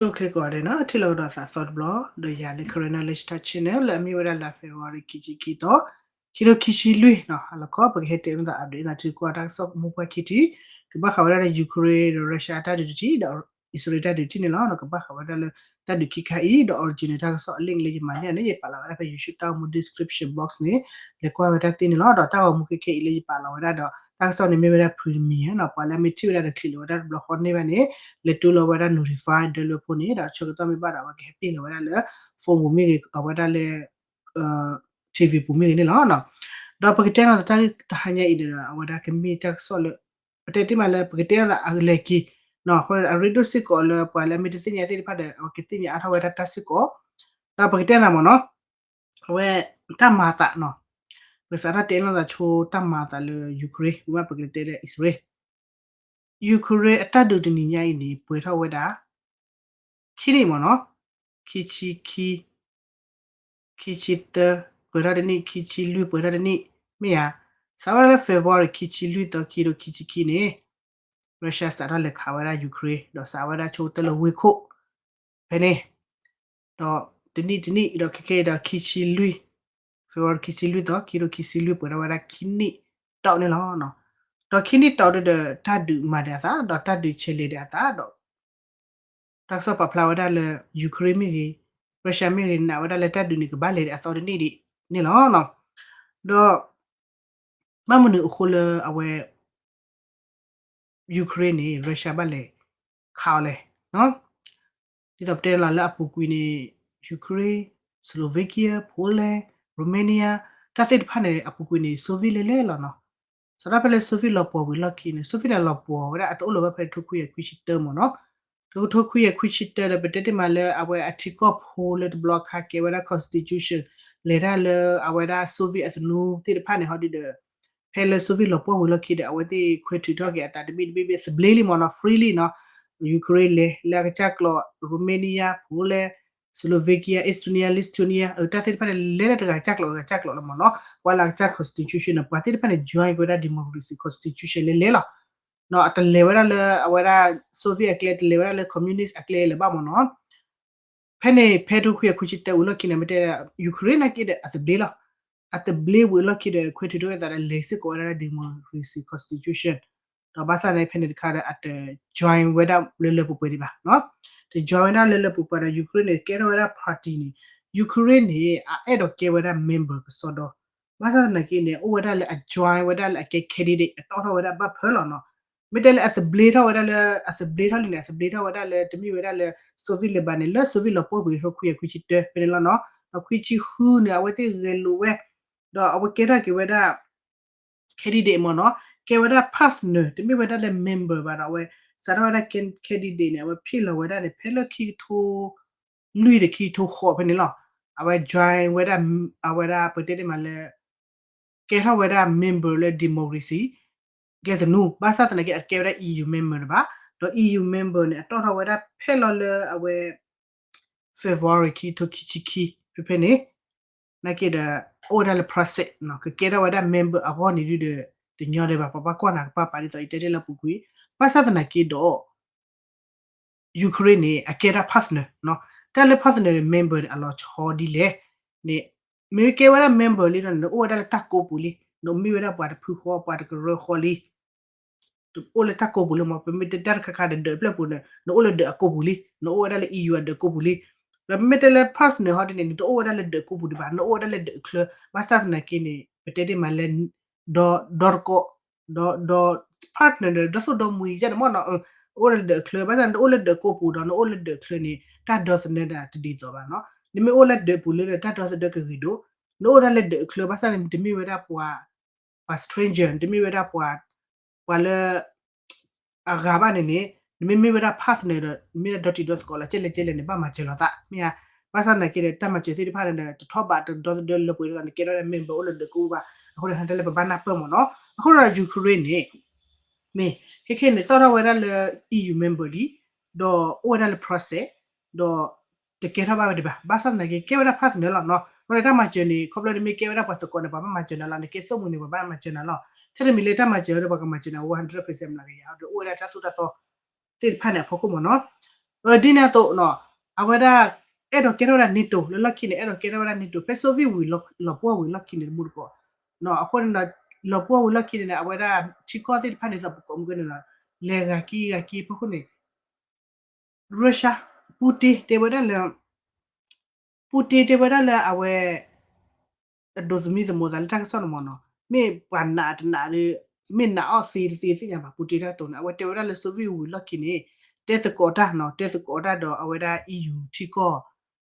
အိၣ်ဆူၣ်အိၣ်ချ့ကိးဂၤဒဲးနီၤ, ထံၣ်လိာ်ကဒီးသးသီတဘျီ, ဒီးယၤလၢ Karen Knowledge Talk Channel လၢအမ့ၢ်ဝဲဒၣ်လါ February ခံဆံခံသီ, ခံထိခံဆံလွံၢ်နီၤ, ဟါလီၤခီ ပကဟဲတဲလိာ်သး update သးထံကီၢ်တၢ်ကစီၣ်ကမူပှၢ်ခံထံၣ်, ကဘၣ်ဃးဝဲဒၣ်လၢ Ukraine ဒီး Russia အတၢ်ဒုးတထံၣ်, ဒီး Israel တၢ်ဒုးတထံၣ်န့ၣ်လီၤ. ကဘၣ်ဃးဝဲဒၣ်လၢတၢ်ဒုးခံခါအံၤ, ဒီး original တၢ်ကစီၣ်အ link လၢယမၤန့ၢ်န့ၣ် ယပာ်လီၤဝဲဒၣ်ဖဲ YouTube တၢ်ဂီၤမူ description box န့ၣ်, လဲၤကွၢ်ဝဲဒၣ်သ့န့ၣ်လီၤ. ဒီးတၢ်ဂီၤမူခဲခဲအံၤလၢယပာ်လီၤဝဲဒၣ်ဒီး တၢ်ကစီၣ်န့ၣ်မ့ၢ်ဝဲဒၣ် premiere နီၤ, ပှၤလၢအမ့ၢ်ထံၣ်ဝဲဒၣ်ဒီးချံးလီၤဝဲဒၣ်တဘျီဃီန့ၢ်ဘၣ်န့ၣ်, လဲၤတူၢ်လိာ်ဝဲဒၣ် notify ဒၢလၢဖိန့ၣ်, ဒီးဆၢကတီၢ်မ့ၢ်ဘၣ်ဒီး အဝဲကဟဲပ့ၢ်လီၤဝဲဒၣ်လၢ phone ပူၤမ့ၢ်ဂ့ၤ, အဝဲဒၣ်လၢ TV ပူၤမ့ၢ်ဂ့ၤန့ၣ်လီၤ. ဒီးပကတဲလီၤတၢ်တဟါညါအံၤဒီး အဝဲဒၣ်ကမ့ၢ်တၢ်ကစီၣ်လၢ ပတဲတ့ၢ်မးလၢ ပကတဲအသးအလဲၤက့ၤ, အဃိအရ့ဒိၣ်စ့ၢ်ကီးလၢပှၤလၢအမ့ၢ်တသ့ၣ်ညါသ့ၣ်တဖၣ်ဒီး အဝဲကသ့ၣ်ညါအါထီၣ်ဝဲဒၣ်တၢ်စ့ၢ်ကီး, ဒီးပကတဲအသးမ့ၢ်နီၤ, အဝဲ တၢ်မၤအသးနီၤ, ပကစးထီၣ်တဲလီၤသးဆိတၢ်မၤအသးလၢ Ukraine ဝံၤမး ပကလဲၤတဲလၢ Israel, Ukraine အတၢ်ဒုးတနံၤညါအံၤန့ၣ် ပှဲၤထီၣ်ဝဲဒၣ် ခံနံၣ်မ့ၢ်နီၤ, ခံဆံခံ, ခံဆံသၢ ပှဲၤထီၣ်တနံၣ်, ခံဆံလွံၢ်ပှဲၤထီၣ်တနံၣ်, မ့ၢ်ဧါ, စးထီၣ်ဝဲဒၣ်လၢ February ခံဆံလွံၢ်သီ ခံထိခံဆံခံန့ၣ်, Russia စးထီၣ်လဲၤခးဝဲဒၣ် Ukraine ဒီးစးဝဲဒၣ်ဆိတၢ်လၢဝ့ၢ်ခိၣ် ဖဲန့ၣ်, ဒီးတနံၣ်တနံၣ် ဒီးခဲကဲဒီးခံဆံလွံၢ်, February ခံဆံလွံၢ်သီ ခံထိခံဆံလွံၢ် ပှဲၤထီၣ်ဝဲဒၣ်ခံနံၣ်တီၢ်န့ၣ်လီၤ. ဒီးခံနံၣ်တီၢ်ဒီး တၢ်ဒုးမၤဒံးအသး ဒီးတၢ်ဒုးဆဲးလဲၤဒံးအသးဒီး တၢ်ကစီၣ်ပာ်ဖျါဝဲဒၣ်လၢ Ukraine မ့ၢ်ဂ့ၤ, Russia မ့ၢ်ဂ့ၤ နာ်ဝဲဒၣ်လၢတၢ်ဒုးန့ၣ် ကဘၣ်လဲၤဒံးအသီတနံၣ်ဒံးန့ၣ်လီၤ. ဒီး ဘၣ်မနုၤအဃိလၢအဝဲ Ukraine န့ၣ် Russia ဘၣ်လဲၤခးအီၤလဲၣ်, ဒ်သိးပတဲလီၤလၢအပူၤကွံာ်န့ၣ် Ukraine, Slovakia, Poland, Romania တၢ်သ့ၣ်တဖၣ်န့ၣ် အပူၤကွံာ်န့ၣ် Soviet လဲၤလဲၤလီၤနီၤ. စးထီၣ်ဖဲလၢ Soviet လီၤပှီၢ်ဝံၤလီၢ်ခံန့ၣ် Soviet န့ၣ်လီၤပှီၢ်ဝဲဒၣ် အတအိၣ်လၢၤဘၣ်ဖဲထိခွံကယၤခွံဆံတၢမ့ၢ်နီၤ. ထိခွံကယၤခွံဆံတၢဒီး ပတဲတ့ၢ်မးလၢအဝဲအထံကီၢ်ဖိလၢတဘျီခါကဲဝဲဒၣ် constitution လဲၤတၢ်လၢအဝဲဒၣ် Soviet အသနူသ့ၣ်တဖၣ်န့ၣ် ဟီဒုဒီး ဖဲလၢ Soviet လီၤပှီၢ်ဝံၤလီၢ်ခံဒီး အဝဲသ့ၣ်ခွဲးထုးထီၣ်က့ၤအသးတဘ့ၣ်တဘ့ၣ်ဘ့ၣ်သဘျ့လံမ့ၢ်နီၤ freely နီၤ. Ukraine လဲၤလၢအကစၢ်ကျိာ် Romania, Poland, Slovakia, Estonia, Lithuania အတၢ်သ့ၣ်တဖၣ်န့ၣ် လဲၤလၢတဂၤကစၢ်ကျိာ်ဂၤကစၢ်ကျိာ်လီၤမ့ၢ်နီၤ. ပှၤလၢအကစၢ် constitution န့ၣ် ပှၤသ့ၣ်တဖၣ်န့ၣ် join ဝဲဒၣ် democracy constitution လဲၤလဲၤလီၤ. အတလဲၤဝဲဒၣ်လၢအဝဲဒၣ် Soviet အကျဲ တလဲၤဝဲဒၣ်လၢ communist အကျဲလၢၤဘၣ်မ့ၢ်နီၤ. ဖဲန့ၣ် ဖဲထိခွံကယၤခွံဆံတၢဝံၤလီၢ်ခံန့ၣ် မ့ၢ်တဲ Ukraine နာ်က့ဒီးအသဘျ့လီၤ. အသဘျ့ဝံၤလီၢ်ခံဒီး ခွဲးထုးထီၣ်က့ၤသးဒီးလဲၤစ့ၢ်ကီးဝဲဒၣ်လၢ democracy constitution ဒီးဘၣ်ဆၣ်န့ၣ် ဖဲန့ၣ်တခါဒီး အတ join ဝဲဒၣ်လၢလၢပှဲၤပှဲၤဒံးဘၣ်နီၤ. တ join ဝဲဒၣ်လၢလၢပှဲၤပှဲၤဒီး Ukraine န့ၣ် ကဲထီၣ်ဝဲဒၣ် party န့ၣ် Ukraine န့ၣ် အအဲၣ်ဒိးကဲဝဲဒၣ် member ကစီဒီ ဘၣ်ဆၣ်သနာ်က့န့ၣ် အိၣ်ဝဲဒၣ်လၢအ join ဝဲဒၣ်လၢအကဲ candidate အတီၣ်ထီၣ်ဝဲဒၣ်ဘၣ်ဖၢလီၤနီၤ. မ့ၢ်တဲလၢအသဘျ့ထီၣ်ဝဲဒၣ်လၢ အသဘျ့ထီၣ်လံန့ၣ် အသဘျ့ထီၣ်ဝဲဒၣ်လၢ တမ့ၢ်ဝဲဒၣ်လၢ Soviet လၢၤဘၣ်န့ၣ် လၢ Soviet လီၤပှီၢ်ဝံၤထိခွံကယၤခွံဆံတၢဖဲန့ၣ်လီၤနီၤ. ဒီးခွံဆံဃုန့ၣ် အဝဲသ့ၣ်ဂဲၤလိာ်ဝဲ ဒီးအဝဲကဲထီၣ်က့ၤဝဲဒၣ် candidate မ့ၢ်နီၤ, ကဲဝဲဒၣ် partner တမ့ၢ်ဝဲဒၣ်လၢ member ဘၣ်ဒီး အဝဲစးထီၣ်ဝဲဒၣ် candidate န့ၣ် အဝဲဖ့ၣ်လီၤဝဲဒၣ်န့ၣ် ဖဲလၢခံကထိလွံၢ်ဒီးခံကထိဃိးဖဲန့ၣ်လီၤ. အဝဲ join ဝဲဒၣ် အဝဲဒၣ်ပတဲတ့ၢ်မးလၢ ကဲထီၣ်ဝဲဒၣ် member လၢ democracy ကျဲသနူ, ဘၣ်ဆၣ်သနာ်က့ အကဲဝဲဒၣ် EU member တဘၣ်, ဒီး EU member န့ၣ် အတီၣ်ထီၣ်ဝဲဒၣ်ဖဲလီၤလၢအဝဲ February ခံထိခံဆံခံ ဖဲဖဲန့ၣ် နာ်က့ဒီး အိၣ်ဝဲဒၣ်လၢ process နီၤ, ကကဲထီၣ်ဝဲဒၣ် member အဂီၢ်န့ၣ်ဒုဒီး တညီဒံးဘၣ်, ပှၤဘၣ်ကွၢ်နၤကပၤပာ်ဒ်သိးယတဲတ့ၢ်လၢအပူၤကွံာ်, ဘၣ်ဆၣ်သနာ်က့ဒီး Ukraine န့ၣ် အကဲဒၣ် partner နီၤ, တၢ်လၢ partner န့ၣ် member န့ၣ် အလီၤဆီဒ်လဲၣ်န့ၣ်, မ့ၢ်ကဲဝဲဒၣ် member လံဒီး နအိၣ်ဝဲဒၣ်လၢတၢ်ကိးပူၤလံ, နမ့ၢ်ဝဲဒၣ်ပှၤတဖုဃီ ပှၤတကရၢဃီလံ အိၣ်လၢတၢ်ကိးပူၤလံမ့ၢ်, ပမ့ၢ်တဲတၢ်တခါခါဒီး ဒၢးဖျၢၣ်ပူၤန့ၣ် နအိၣ်လၢဒၢးအကိးပူၤလံ, နအိၣ်ဝဲဒၣ်လၢ EU အဒၢးကိးပူၤလံ. ဒီးပမ့ၢ်တဲလၢ partner ဟီဒ်န့ၣ် နတအိၣ်ဝဲဒၣ်လၢဒၢးအကိးပူၤဒံးဘၣ်, နအိၣ်ဝဲဒၣ်လၢဒၢးအချၢ, ဘၣ်ဆၣ်သနာ်က့န့ၣ် ပတဲတ့ၢ်မးလၢ ဒီ ဒီတကိး ဒီ ဒီ partner ဒီး ဒီသိၣ်ဒီမှံၤယဲန့ၣ်မ့ၢ်နီၤ, အိၣ်လၢဒၢးအချၢ, ဘၣ်ဆၣ်နတအိၣ်လၢဒၢးအကိးပူၤဒီး နအိၣ်လၢဒၢးအချၢန့ၣ် တၢ်ဒီသဒၢတၢ်တဒ်သိးဘၣ်နီၤ. နမ့ၢ်အိၣ်လၢဒၢးပူၤလၢဒီး တၢ်ဒီသဒၢကဂ့ၤဒိၣ်, နအိၣ်ဒၣ်လၢဒၢးအချၢ ဘၣ်ဆၣ်န့ၣ် နတမ့ၢ်ဝဲဒၣ်ပှၤ ပှၤ stranger နတမ့ၢ်ဝဲဒၣ်ပှၤ ပှၤလၢ အဂၤဘၣ်န့ၣ်န့ၣ် နမ့မ့ၢ်ဝဲဒၣ် partner ဒီး မ့ၢ်ဒၣ်ဒီတံၤဒီသကိးလီၤ ကဲလဲၣ်ကဲလဲၣ်န့ၣ် ဘၣ်မၤစၢၤလိာ်သး မ့ၢ်ဧါ. ဘၣ်ဆၣ်သနာ်က့ဒီး တၢ်မၤစၢၤသ့ၣ်တဖၣ်န့ၣ်ဒီး တထီၣ်ဘးတဒီသဒၢလၢပှဲၤဒ်သိး နကဲထီၣ်ဝဲဒၣ် member အိၣ်လၢဒၢးကိးပူၤဘၣ်. အဃိန့ၣ် တၢ်လၢပဘၣ်နၢ်ပၢၢ်မ့ၢ်နီၤ. အဃိဒီး Ukraine န့ၣ် မ့ၢ် ခဲခဲန့ၣ် တီၣ်ထီၣ်ဝဲဒၣ်လၢ EU member လံ, ဒီးအိၣ်ဝဲဒၣ်လၢ process ဒီး တကဲထီၣ်ဘၣ်ဝဲဒံးဘၣ်. ဘၣ်ဆၣ်သနာ်က့ ကဲဝဲဒၣ် partner လီၤနီၤ. အဃိန့ၣ် တၢ်မၤစၢၤန့ၣ် ခီဖျိနမ့ၢ်ကဲဝဲဒၣ်ပှၤသကိးန့ၣ် ပှၤဘၣ်မၤစၢၤနၤလီၤ, နကဲသိၣ်မှံၤန့ၣ် ပှၤဘၣ်မၤစၢၤနၤလီၤ. ထဲတမံၤလၢတၢ်မၤစၢၤဒီး ပှၤကမၤစၢၤနၤ one hundred percent မလၤကယၤ ဒီးအိၣ်ဝဲဒၣ်တၢ်သိၣ်တၢ်သီသ့ၣ်တဖၣ်န့ၣ် အဖီခိၣ်မ့ၢ်နီၤ. ဒ်န့ၣ်အသိးနီၤ, အဝဲဒၣ် အဲၣ်ဒိးကဲထီၣ်ဝဲဒၣ် NATO လၢလီၢ်ခံန့ၣ် အဲၣ်ဒိးကဲထီၣ်ဝဲဒၣ် NATO ဖဲ Soviet ဝံၤ လီၤပှီၢ်ဝံၤလီၢ်ခံန့ၣ်တမူတကိး, အဃိန့ၣ်ဒီး လီၤပှီၢ်ဝံၤလီၢ်ခံန့ၣ် အဝဲဒၣ်ထံကီၢ်သ့ၣ်တဖၣ်န့ၣ် သိးပကိးမုၢ်ကဲန့ၣ်ဒီး လဲၤဂၤက့ၤဂၤက့ၤဖဲခိၣ်န့ၣ် Russia, Putin တဲဝဲဒၣ်လၢ Putin တဲဝဲဒၣ်လၢအဝဲ အဒိးသမံသမိးသးလၢတၢ်ကစီၣ်န့ၣ်မ့ၢ်နီၤ, မ့ၢ်ပှၤနာ်တနာ်ဒီး မ့ၢ်နာ်အီၣ်သ့တသ့သ့ၣ်ညါဘၣ် Putin တၢ်ကတိၤန့ၣ် အဝဲတဲဝဲဒၣ်လၢ Soviet ဝံၤလီၢ်ခံန့ၣ် တဲသကိးတၢ်နီၤ, တဲသကိးတၢ်ဒီးအဝဲဒၣ် EU ထံကီၢ်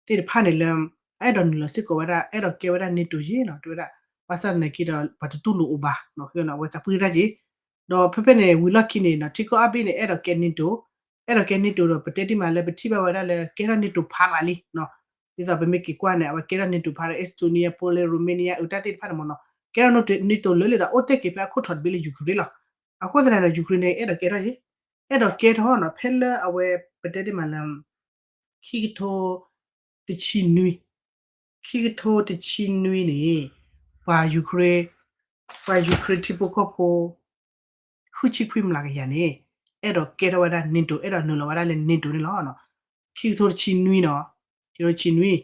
သ့ၣ်တဖၣ်န့ၣ်လၢ အအဲၣ်ဒိးနုာ်လီၤစ့ၢ်ကီးဝဲဒၣ် အဲၣ်ဒိးကဲဝဲဒၣ် NATO ယ့ၣ်နီၤ တဲဝဲဒၣ်, ဘၣ်ဆၣ်သနာ်က့ဒီး ပှၤတတူၢ်လိာ်အိၣ်ဘၣ်နီၤ, အဝဲသးပှၢ်တၢ်က့ၤ ဒီးဖဲဖဲန့ၣ် ဝံၤလီၢ်ခံန့ၣ်နီၤ ထံကီၢ်အါဘ့ၣ်န့ၣ် အဲၣ်ဒိးကဲ NATO, အဲၣ်ဒိးကဲ NATO ဒီး ပတဲတ့ၢ်မးလၢပထံၣ်ဘၣ်ဝဲဒၣ်လၢကဲထီၣ် NATO ဖးရးလံနီၤ, ဒ်သိးပမ့ၢ်က့ၤကွၢ်န့ၣ် အဝဲကဲထီၣ် NATO ဖးရး Estonia, Poland, Romania အတၢ်သ့ၣ်တဖၣ်န့ၣ်မ့ၢ်နီၤ, ကဲထီၣ် NATO လၢလံဒီး အိၣ်တ့ၢ်က့ၤဖဲအခိၣ်ထီၣ်တဘ့ၣ်လၢ Ukraine လီၤ. အဃိသတးန့ၣ်ဒီး Ukraine န့ၣ် အဲၣ်ဒိးကဲထီၣ်ယ့ၣ်, အဲၣ်ဒိးကဲထီၣ်နီၤ ဖဲလၢအဝဲ ပတဲတ့ၢ်မးလၢ ခံကထိ တဆံနွံ, ခံကထိတဆံနွံန့ၣ် ပှၤ Ukraine, ပှၤ Ukraine ထံဖိကီၢ်ဖိ ဃုဆံခွံမျးကယၤန့ၣ် အဲၣ်ဒိးကဲထီၣ်ဝဲဒၣ် NATO, အဲၣ်ဒိးနုာ်လီၤဝဲဒၣ်လၢ NATO န့ၣ်လီၤ. ခံကထိတဆံနွံနီၤ, ခံကထိတဆံနွံ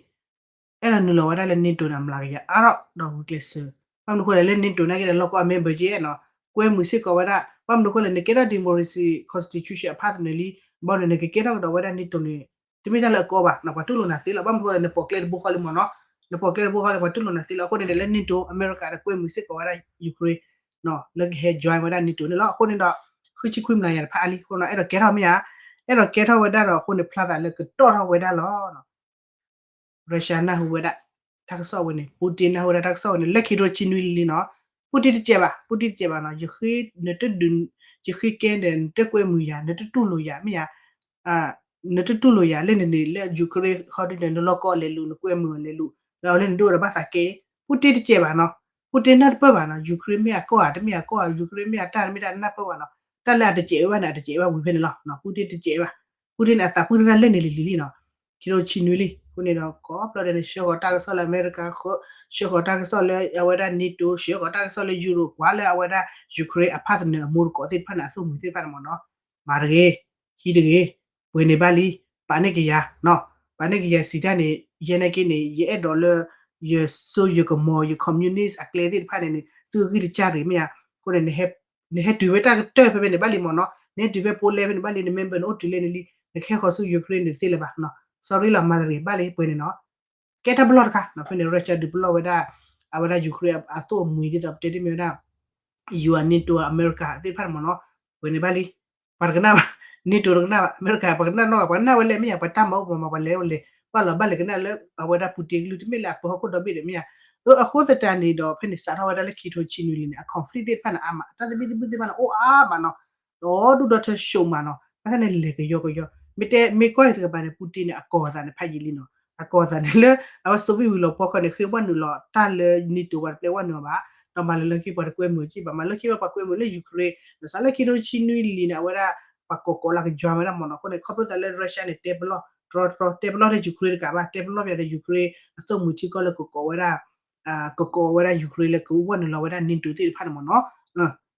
အဲၣ်ဒိးနုာ်လီၤဝဲဒၣ်လၢ NATO န့ၣ် မျးကယၤအါထီၣ်ဒီးဂုာ်ကျဲးစၢး, ဘၣ်မနုၤအဃိလဲၣ် လၢ NATO နာ်က့ဒီး လီၢ်ကီၢ်အ member က့နီၤ, ကွဲမုာ်စ့ၢ်ကီးဝဲဒၣ်, ဘၣ်မနုၤအဃိလဲၣ် နကဲထီၣ် democracy constitution အဖးသနၢၣ်လံ, ဘၣ်န့ၣ် နကကဲထီၣ်ကဒီးဝဲဒၣ် NATO န့ၣ် တမ့ၢ်တၢ်လၢအကီဘၣ်နီၤ, ပှၤတူၢ်လိာ်နၤသ့လီၤ, ဘၣ်မနုၤအဃိလဲၣ် နပိာ်ကျဲတဘိဃီလံမ့ၢ်နီၤ, နပိာ်ကျဲတဘိဃီလံ ပှၤတူၢ်လိာ်နၤသ့လီၤ. အဃိန့ၣ်ဒီးလၢ NATO အမဲရကၤဒီးကွဲမုာ်စ့ၢ်ကီးဝဲဒၣ် Ukraine နီၤ လၢကဟဲ join ဝဲဒၣ် NATO န့ၣ်လီၤ. အဃိန့ၣ်ဒီး ဃုဆံခွံမျးကယၤတဖၣ်အါလံအဃိနီၤ အဲၣ်ဒိးကဲထီၣ်မ့ၢ်ဧါ, အဲၣ်ဒိးကဲထီၣ်ဝဲဒၣ်ဒီးအဃိန့ၣ် ဖျါသးလၢကတီၢ်ထီၣ်ဝဲဒၣ်လီၤ. Russia နၢ်ဟူဝဲဒၣ် တၢ်ကစီၣ်ဝဲန့ၣ်, Putin နၢ်ဟူဝဲဒၣ်တၢ်ကစီၣ်ဝဲန့ၣ် လၢခံကထိတဆံနွံလံလံနီၤ, Putin တစဲးဘၣ်, Putin တစဲးဘၣ်နီၤ, ယဃ့ နတဒုး, ယဃ့ကဲဒီး နတကွဲမုာ်ယၤ, နတတူၢ်လိာ်ယၤ မ့ၢ်ဧါ, နတတူၢ်လိာ်ယၤ လၢနန့ၣ် လၢ Ukraine ခီဒုးန့ၣ် နလီၢ်ကီၢ်လဲၤလူၤ နကွဲမုာ်လဲၤလူၤ, ဒီးလၢနဒိၣ်ဒီးဘၣ်သးကဲ, Putin တစဲးဘၣ်နီၤ, Putin နၢ်တပၢၢ်ဘၣ်နီၤ, Ukraine မ့ၢ်အကီၢ်ဧါ တမ့ၢ်အကီၢ်ဧါ, Ukraine မ့ၢ်အတၢ်တမ့ၢ်တၢ်နၢ်ပၢၢ်ဘၣ်နီၤ, တၢ်လၢအတစဲးဝဲဘၣ်န့ၣ် အတစဲးဝဲဝံၤဖဲန့ၣ်လီၤ, Putin တစဲးဘၣ်, Putin န့ၣ် အသးပှၢ်တၢ်လၢန့ၣ်လံလံလံနီၤ, ခံကထိတဆံနွံလံ, အဃိန့ၣ်ဒီး ကိးဖျၢၣ်ဒဲးန့ၣ် ဆှၢဃီၤတၢ်ကစီၣ်လၢအမဲရကၤ, ဆှၢဃီၤတၢ်ကစီၣ်လၢအဝဲဒၣ် NATO, ဆှၢဃီၤတၢ်ကစီၣ်လၢ Europe ကွၢ်လၢအဝဲဒၣ် Ukraine အဖးသနၢၣ်အမူတကိးသ့ၣ်တဖၣ်န့ၣ် အသိၣ်မှံၤသ့ၣ်တဖၣ်န့ၣ်မ့ၢ်နီၤ, မၤတဂ့ၤ, ဟံးတဂ့ၤ, ပှဲၤန့ၢ်ဘၣ်လံ, ပာ်န့ၢ်ကယၤနီၤ, ပာ်န့ၢ်ကယၤစံးတၢ်န့ၣ် ယဲန့ၣ်က့န့ၣ် ယအဲၣ်ဒိးလၢ ယစိယကမီၤ ယ communist အကျဲသ့ၣ်တဖၣ်န့ၣ်န့ၣ် သုဂံၢ်တစၢ်တဂ့ၤမ့ၢ်ဧါ, အဃိန့ၣ် နဟဲတုၤဖဲတၢ်ကတၢၢ်ဖဲဖဲန့ၣ်ဘၣ်လံမ့ၢ်နီၤ, နဟဲတုၤဖဲ Poland ဖဲန့ၣ်ဘၣ်လံ, န member န့ၣ်အိၣ်တုၤလၢန့ၣ်လံ, နကဟဲဃီၤဆူ Ukraine န့ၣ်တသ့လၢၤဘၣ်နီၤ, sorry လီၤ မၤတဂ့ၤဘၣ်လံ ပှဲၤန့ၣ်နီၤ, ကဲထီၣ်ပလီၢ်တခါနီၤ, ဖဲန့ၣ် Russia ဒုးပလီၢ်ဝဲဒၣ်, အဝဲဒၣ် Ukraine အသိၣ်အမှံၤဒ်သိးပတဲတ့ၢ်မ့ၢ်ဝဲဒၣ် ယူၤ NATO အမဲရကၤသ့ၣ်တဖၣ်န့ၣ်မ့ၢ်နီၤ, ပှဲၤန့ၢ်ဘၣ်လံ, ပှၤတကနၣ်ဘၣ်, NATO တကနၣ်ဘၣ်, အမဲရကၤ ပှၤကနၣ်နီၢ်ဂၤ ပှၤကနၣ်ဝဲလဲၣ်မ့ၢ်ဧါ, ပှၤတၢ်မၤအိၣ်ပှၤမၤပှၤလဲၤအိၣ်လဲၤ, ဘၣ်လီၤဘၣ်လဲၤကနၣ်လၢ အဝဲဒၣ် Putin ကလုၢ် တမ့ၢ်လၢအပၢၤဟီၣ်ခိၣ်ဒီဘ့ၣ်ဒီးမ့ၢ်ဧါ, အဃိသတးန့ၣ်ဒီး ဖဲန့ၣ်စးထီၣ်ဝဲဒၣ်လၢခံကထိတဆံနွံလံန့ၣ် အ conflict သ့ၣ်တဖၣ်န့ၣ်အါမး, တၢ်သဘံၣ်သဘုၣ်သ့ၣ်တဖၣ်န့ၣ် အိၣ်အါမးနီၤ, ဒီးဒူၣ်ဒီထၢၡိးမးနီၤ, ဘၣ်ဆၣ်န့ၣ်လဲၤကယီကယီ, မ့ၢ်တဲမ့ၢ်ကွၢ်တကပၤန့ၣ် Putin န့ၣ် အကိးသးန့ၣ် ဖးယံာ်လံနီၤ, အကိးသးန့ၣ်လၢ အဝဲ Soviet ဝံၤလီၤပှီၢ်ခီန့ၣ် ဃ့ဝဲနုာ်လီၤတၢ်လၢ NATO ပှၤတပျဲဝဲနုာ်အီၤဘၣ်, ဒီးမၤလၢလၢခံပှၤတကွဲမုာ်က့ဘၣ်, မၤလၢခံဘၣ်ပှၤကွဲမုာ်လၢ Ukraine, ဒီးစးလၢခံကထိတဆံနွံလံန့ၣ် အဝဲဒၣ် ပှၤကိးကိးလၢကယွၤဝဲဒၣ်မ့ၢ်နီၤ, အဃိန့ၣ် ခီဖျိသးလၢ Russia န့ၣ် တဲပလီၢ် တြီတြီ တဲပလီၢ်ထဲ Ukraine တကးဘၣ်, တဲပလီၢ်ပှၤဒီး Ukraine အသိၣ်မှံၤထံကီၢ်လၢကကိးဝဲဒၣ် ကကိးဝဲဒၣ် Ukraine လၢကအိၣ်ဝဲနုာ်လီၤဝဲဒၣ် NATO သ့ၣ်တဖၣ်န့ၣ်မ့ၢ်နီၤ,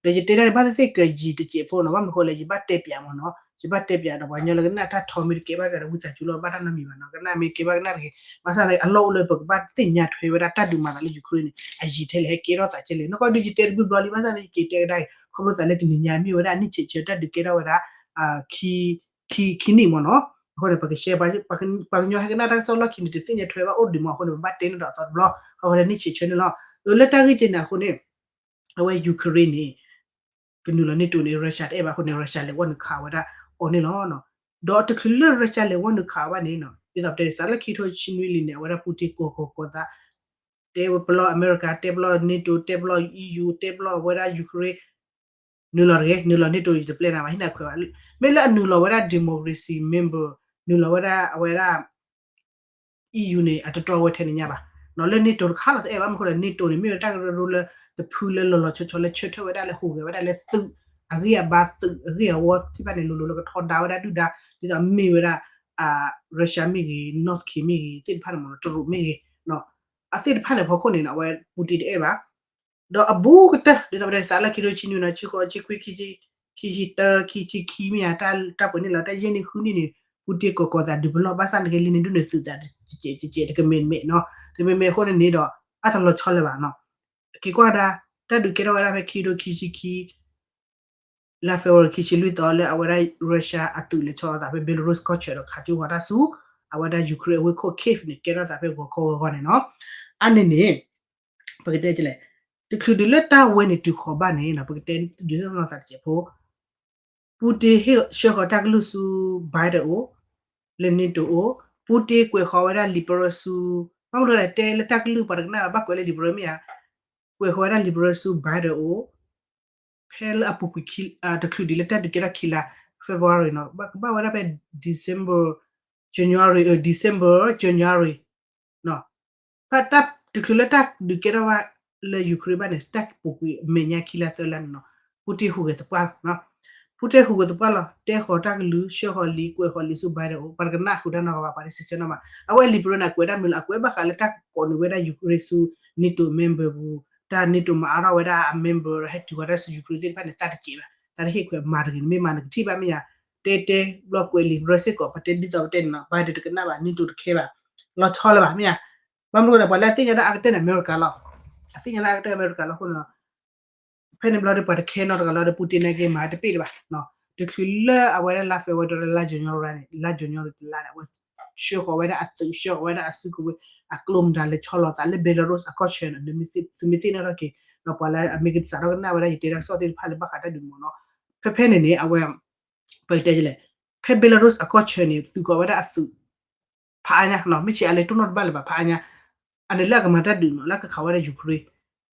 ဒီးယတဲတၢ်န့ၣ် ဘၣ်သ့ၣ်သ့ၣ်ကယံာ်တစဲးဖိနီၤ, ဘၣ်မနုၤဃိလဲၣ် ယဘၣ်တဲပၠးမ့ၢ်နီၤ, ယဘၣ်တဲပၠးဒီးပှၤကညီလၢကနၣ်တၢ်ထီမ့ၢ်တကဲဘၣ်ဒီး ဝံသးစူၤလီၤ ဘၣ်တၢ်နီတမံၤဘၣ်နီၤ, ကနၣ်မ့ၢ်ကဲဘၣ်ကနၣ်တဂ့ၤ, ဘၣ်ဆၣ်န့ၣ် အလီၢ်အိၣ်လၢပကဘၣ်သ့ၣ်ညါထွဲဝဲဒၣ်တၢ်ဒုးမၤသးလၢ Ukraine န့ၣ် အယံာ်ထဲလဲၣ် ဟဲကဲထီၣ်သးထဲလဲၣ်, နကွၢ်ဒုးယတဲတဘျုးဘျီလံ, ဘၣ်ဆၣ်န့ၣ် ယက့ၤတဲကဒါအံၤ ခီဖျိသးလၢတနံၤညါမ့ၢ်ဝဲဒၣ် အနံၣ်ဆဲးဆၢတၢ်ဒုးကဲထီၣ်ဝဲဒၣ် ခံ ခံနံၣ်မ့ၢ်နီၤ, အဃိန့ၣ် ပကရှဲ ပှၤကညီဟဲကနၣ်တၢ်ကစီၣ်လီၢ်ခံန့ၣ် တသ့ၣ်ညါထွဲဘၣ်အိၣ်ဒံးမ့ၢ်, အဃိန့ၣ် ပဘၣ်တဲန့ၢ်ဒီးအသီတဘျီ, အဝဲဒၣ်နံၣ်ဆံးဆၢန့ၣ်လီၤ. အၢ လၢတၢ်ဂ့ၢ်ကဲန့ၣ်အဃိန့ၣ် အဝဲ Ukraine န့ၣ် ကနုာ်လီၤ NATO န့ၣ် Russia တအဲၣ်ဘၣ်အဃိန့ၣ် Russia လဲၤဝဲနုာ်ခးဝဲဒၣ်အီၤန့ၣ်လီၤ. ဒီးတချုးလၢ Russia လဲၤဝဲနုာ်ခးဝဲဘၣ်န့ၣ် ဒ်သိးပတဲစးလၢခံထိဆံနွံလံန့ၣ် အဝဲဒၣ် Putin ကိးကိးကိးသး တဲဝဲပလီၢ်အမဲရကၤ, တဲပလီၢ် NATO, တဲပလီၢ် EU, တဲပလီၢ်ဝဲဒၣ် Ukraine, နုာ်လီၤတဂ့ၤ, နုာ်လီၤ NATO ယတပျဲနၤဘၣ် ဟံးနၤခွဲးဘၣ်. မ့ၢ်လၢအနုာ်လီၤဝဲဒၣ် democracy member, နုာ်လီၤဝဲဒၣ် အဝဲဒၣ် EU န့ၣ် အတတြီဝဲထဲန့ၣ်ညါဘၣ်. လၢ NATO တခါလီၤတအဲၣ်ဘၣ် မနုၤအဃိလဲၣ် NATO န့ၣ် မ့ၢ်ဝဲတၢ်ကရၢကရိလၢ တဖုလၢလီၤလီၤဆီဆီလၢဆၢထၢၣ်ဝဲဒၣ်လၢ ဟူးဂဲၤဝဲဒၣ်လၢသုးအဂံၢ်အဘါ သုးအဂ့ၢ်အဝီသ့ၣ်တဖၣ်န့ၣ် လိၤလိၤလၢကထီဒါဝဲဒၣ်ဒုၣ်ဒါ ဒ်သိးမ့ၢ်ဝဲဒၣ် Russia မ့ၢ်ဂ့ၤ North Korea မ့ၢ်ဂ့ၤ သ့ၣ်တဖၣ်န့ၣ်မ့ၢ်နီၤ တရူးမ့ၢ်ဂ့ၤ အသ့ၣ်တဖၣ်န့ၣ်ဖီခိၣ်န့ၣ် အဝဲ Putin တအဲၣ်ဘၣ်. ဒီးအဘူးကတၢၢ် ဒ်သိးပတဲစးလၢခံထိဆံနွံနီၤ ဆံဃိး ဆံခွံ ခံဆံ ခံဆံတၢ ခံဆံခံမ့ၢ်ဧါ တၢ်ပှဲၤန့ၣ်လီၤ တၢ်ယဲၢ်နံၣ်ဃုနံၣ်န့ၣ် Putin ကိးကိးသးဒုးပလီၢ် ဘၣ်ဆၣ်နက့လံန့ၣ် ဒုးန့ၢ်သုးသး တကဲးတကဲး တကမ့ၢ်မ့ၢ်နီၤ တမ့ၢ်မ့ၢ်အဃိန့ၣ်န့ၣ်ဒီး အတလီၤဆီလၢၤဘၣ်နီၤ. က့ၤကွၢ်ဒၣ် တၢ်ဒုးကဲထီၣ်ဝဲဒၣ်ဖဲခံကထိခံဆံခံ လါ February ခံဆံလွံၢ်သီလၢအဝဲဒၣ် Russia အသုးလဲၤဆီလီၤသးဖဲ Belarus ကီၢ်ဆၢဒီးခးကၠိဃီၤတၢ်ဆူ အဝဲဒၣ် Ukraine အဝ့ၢ်ခိၣ် Kyiv န့ၣ် ကဲထီၣ်သးဖဲဂီၤခီဂီၤဂီၤန့ၣ်နီၤ. အါန့ၣ်န့ၣ် ပကတဲလဲၣ် တချုးဒုးလၢတၢ်ဝဲန့ၣ်တုၤဃီၤဘၣ်န့ၣ်နီၤ ပကတဲဒုးသ့ၣ်နီၣ်သးတစဲးဖိ Putin ဟ့ၣ်ဆှၢဃီၤတၢ်ကလုၢ်ဆူ Biden အိၣ် လၢ NATO အိၣ် Putin ကွဲးဃီၤဝဲဒၣ် liberal ဆူ ဘၣ်မနုၤလဲၣ် တဲလၢတၢ်ကလုၢ်ပှၤတကနၣ်ဘၣ် ဘၣ်ကွဲးလၢ liberal မ့ၢ်ဧါ ကွဲးဃီၤဝဲဒၣ် liberal ဆူ Biden အိၣ် ဖဲလၢအပူၤကွံာ် တချုးဒံးလၢတၢ်ဒုးကဲထီၣ်ခံလါ February နီၤ ကဘၣ်ဝဲဒၣ်ဖဲ December January December January နီၤ ဖဲတၢ်တချုးလၢတၢ်ဒုးကဲထီၣ်ဘၣ်လၢ Ukraine ဘၣ်န့ၣ် တၢ်ပူၤကွံာ်အမဲာ်ညါခံလါသၢလါန့ၣ်နီၤ Putin ဟူးဂဲၤသပှၢ်လီၤ Putin ဟူးဂဲၤသပှၢ်လီၤ တဲဃီၤတၢ်ကလုၢ် ဆှၢဃီၤလံ ကွဲးဃီၤလံဆူ Biden အိၣ် ပှၤတကနၣ်ဃုာ်တၢ်နီတဂၤဘၣ် ပှၤတစဲးဆၢနီၤဘၣ် အဝဲ liberal န့ၣ် အကွဲးဒၣ်မနုၤလဲၣ် အကွဲးဘၣ်ဃးလၢတၢ်ကကိးနုာ်ဝဲဒၣ် Ukraine ဆူ NATO member ပူၤ တၢ် NATO မၤအါထီၣ်ဝဲဒၣ်အ member ဟဲတုၤဃီၤတၢ်ဆူ Ukraine သ့ၣ်တဖၣ်န့ၣ် သးတစဲးဘၣ် သးတဟ့ၣ်ခွဲးမၤတဂ့ၤ နမ့ၢ်မၤနကထံၣ်ဘၣ်မ့ၢ်ဧါ တဲတဲဘျီကွဲးလံာ် Russia စ့ၢ်ကီး ပတဲဒ်သိးပတဲန့ၣ်နီၤ Biden တကနၣ်ဘၣ် NATO တခဲဘၣ် လီၤဆီလၢၤဘၣ်မ့ၢ်ဧါ ဘၣ်မနုၤလဲၣ် ပှၤလၢအသ့ၣ်ညါဒၣ်အါကတၢၢ်န့ၣ် အမဲရကၤလီၤ အသ့ၣ်ညါဒၣ်အါကတၢၢ်အမဲရကၤလီၤအဃိန့ၣ် ဖဲန့ၣ်ဘျီဒီး ပှၤတခဲနီတဂၤလီၤဒီး Putin န့ၣ်က့ၤမၤတပ့ၢ်တဘၣ် တချုးလၢအဝဲဒၣ်လါ February ဒီးလါ January န့ၣ် လါ January တလါန့ၣ် အဝဲဆှၢဃီၤဝဲဒၣ်အသုး ဆှၢဃီၤဝဲဒၣ်အစုကဝဲၤ အကျိမတၤလဲၤဆီလီၤသးလၢ Belarus အကီၢ်ဆၢန့ၣ် သုမ့ၢ်သ့ၣ်နီၣ်ထီၣ်က့ၤ ဒီးပှၤလၢအမ့ၢ်ကစးထီၣ်ကနၣ်ဝဲဒၣ် ယတဲတၢ်ကစီၣ်သ့ၣ်တဖၣ်လၢဘၣ်ဃးတၢ်ဒုးမ့ၢ်နီၤ ဖဲဖဲန့ၣ်န့ၣ် အဝဲ ပကတဲလဲၣ် ဖဲ Belarus အကီၢ်ဆၢန့ၣ် သုးဃီၤဝဲဒၣ်အသုး ဖးအါညါနီၤ မ့ၢ်ဆံးအါလဲၣ် တိၢ်နီၣ်တဘၣ်လၢၤဘၣ် ဖးအါညါ အန့ၣ်လၢအကမၤတၢ်ဒုးနီၤ လၢကခးဝဲဒၣ် Ukraine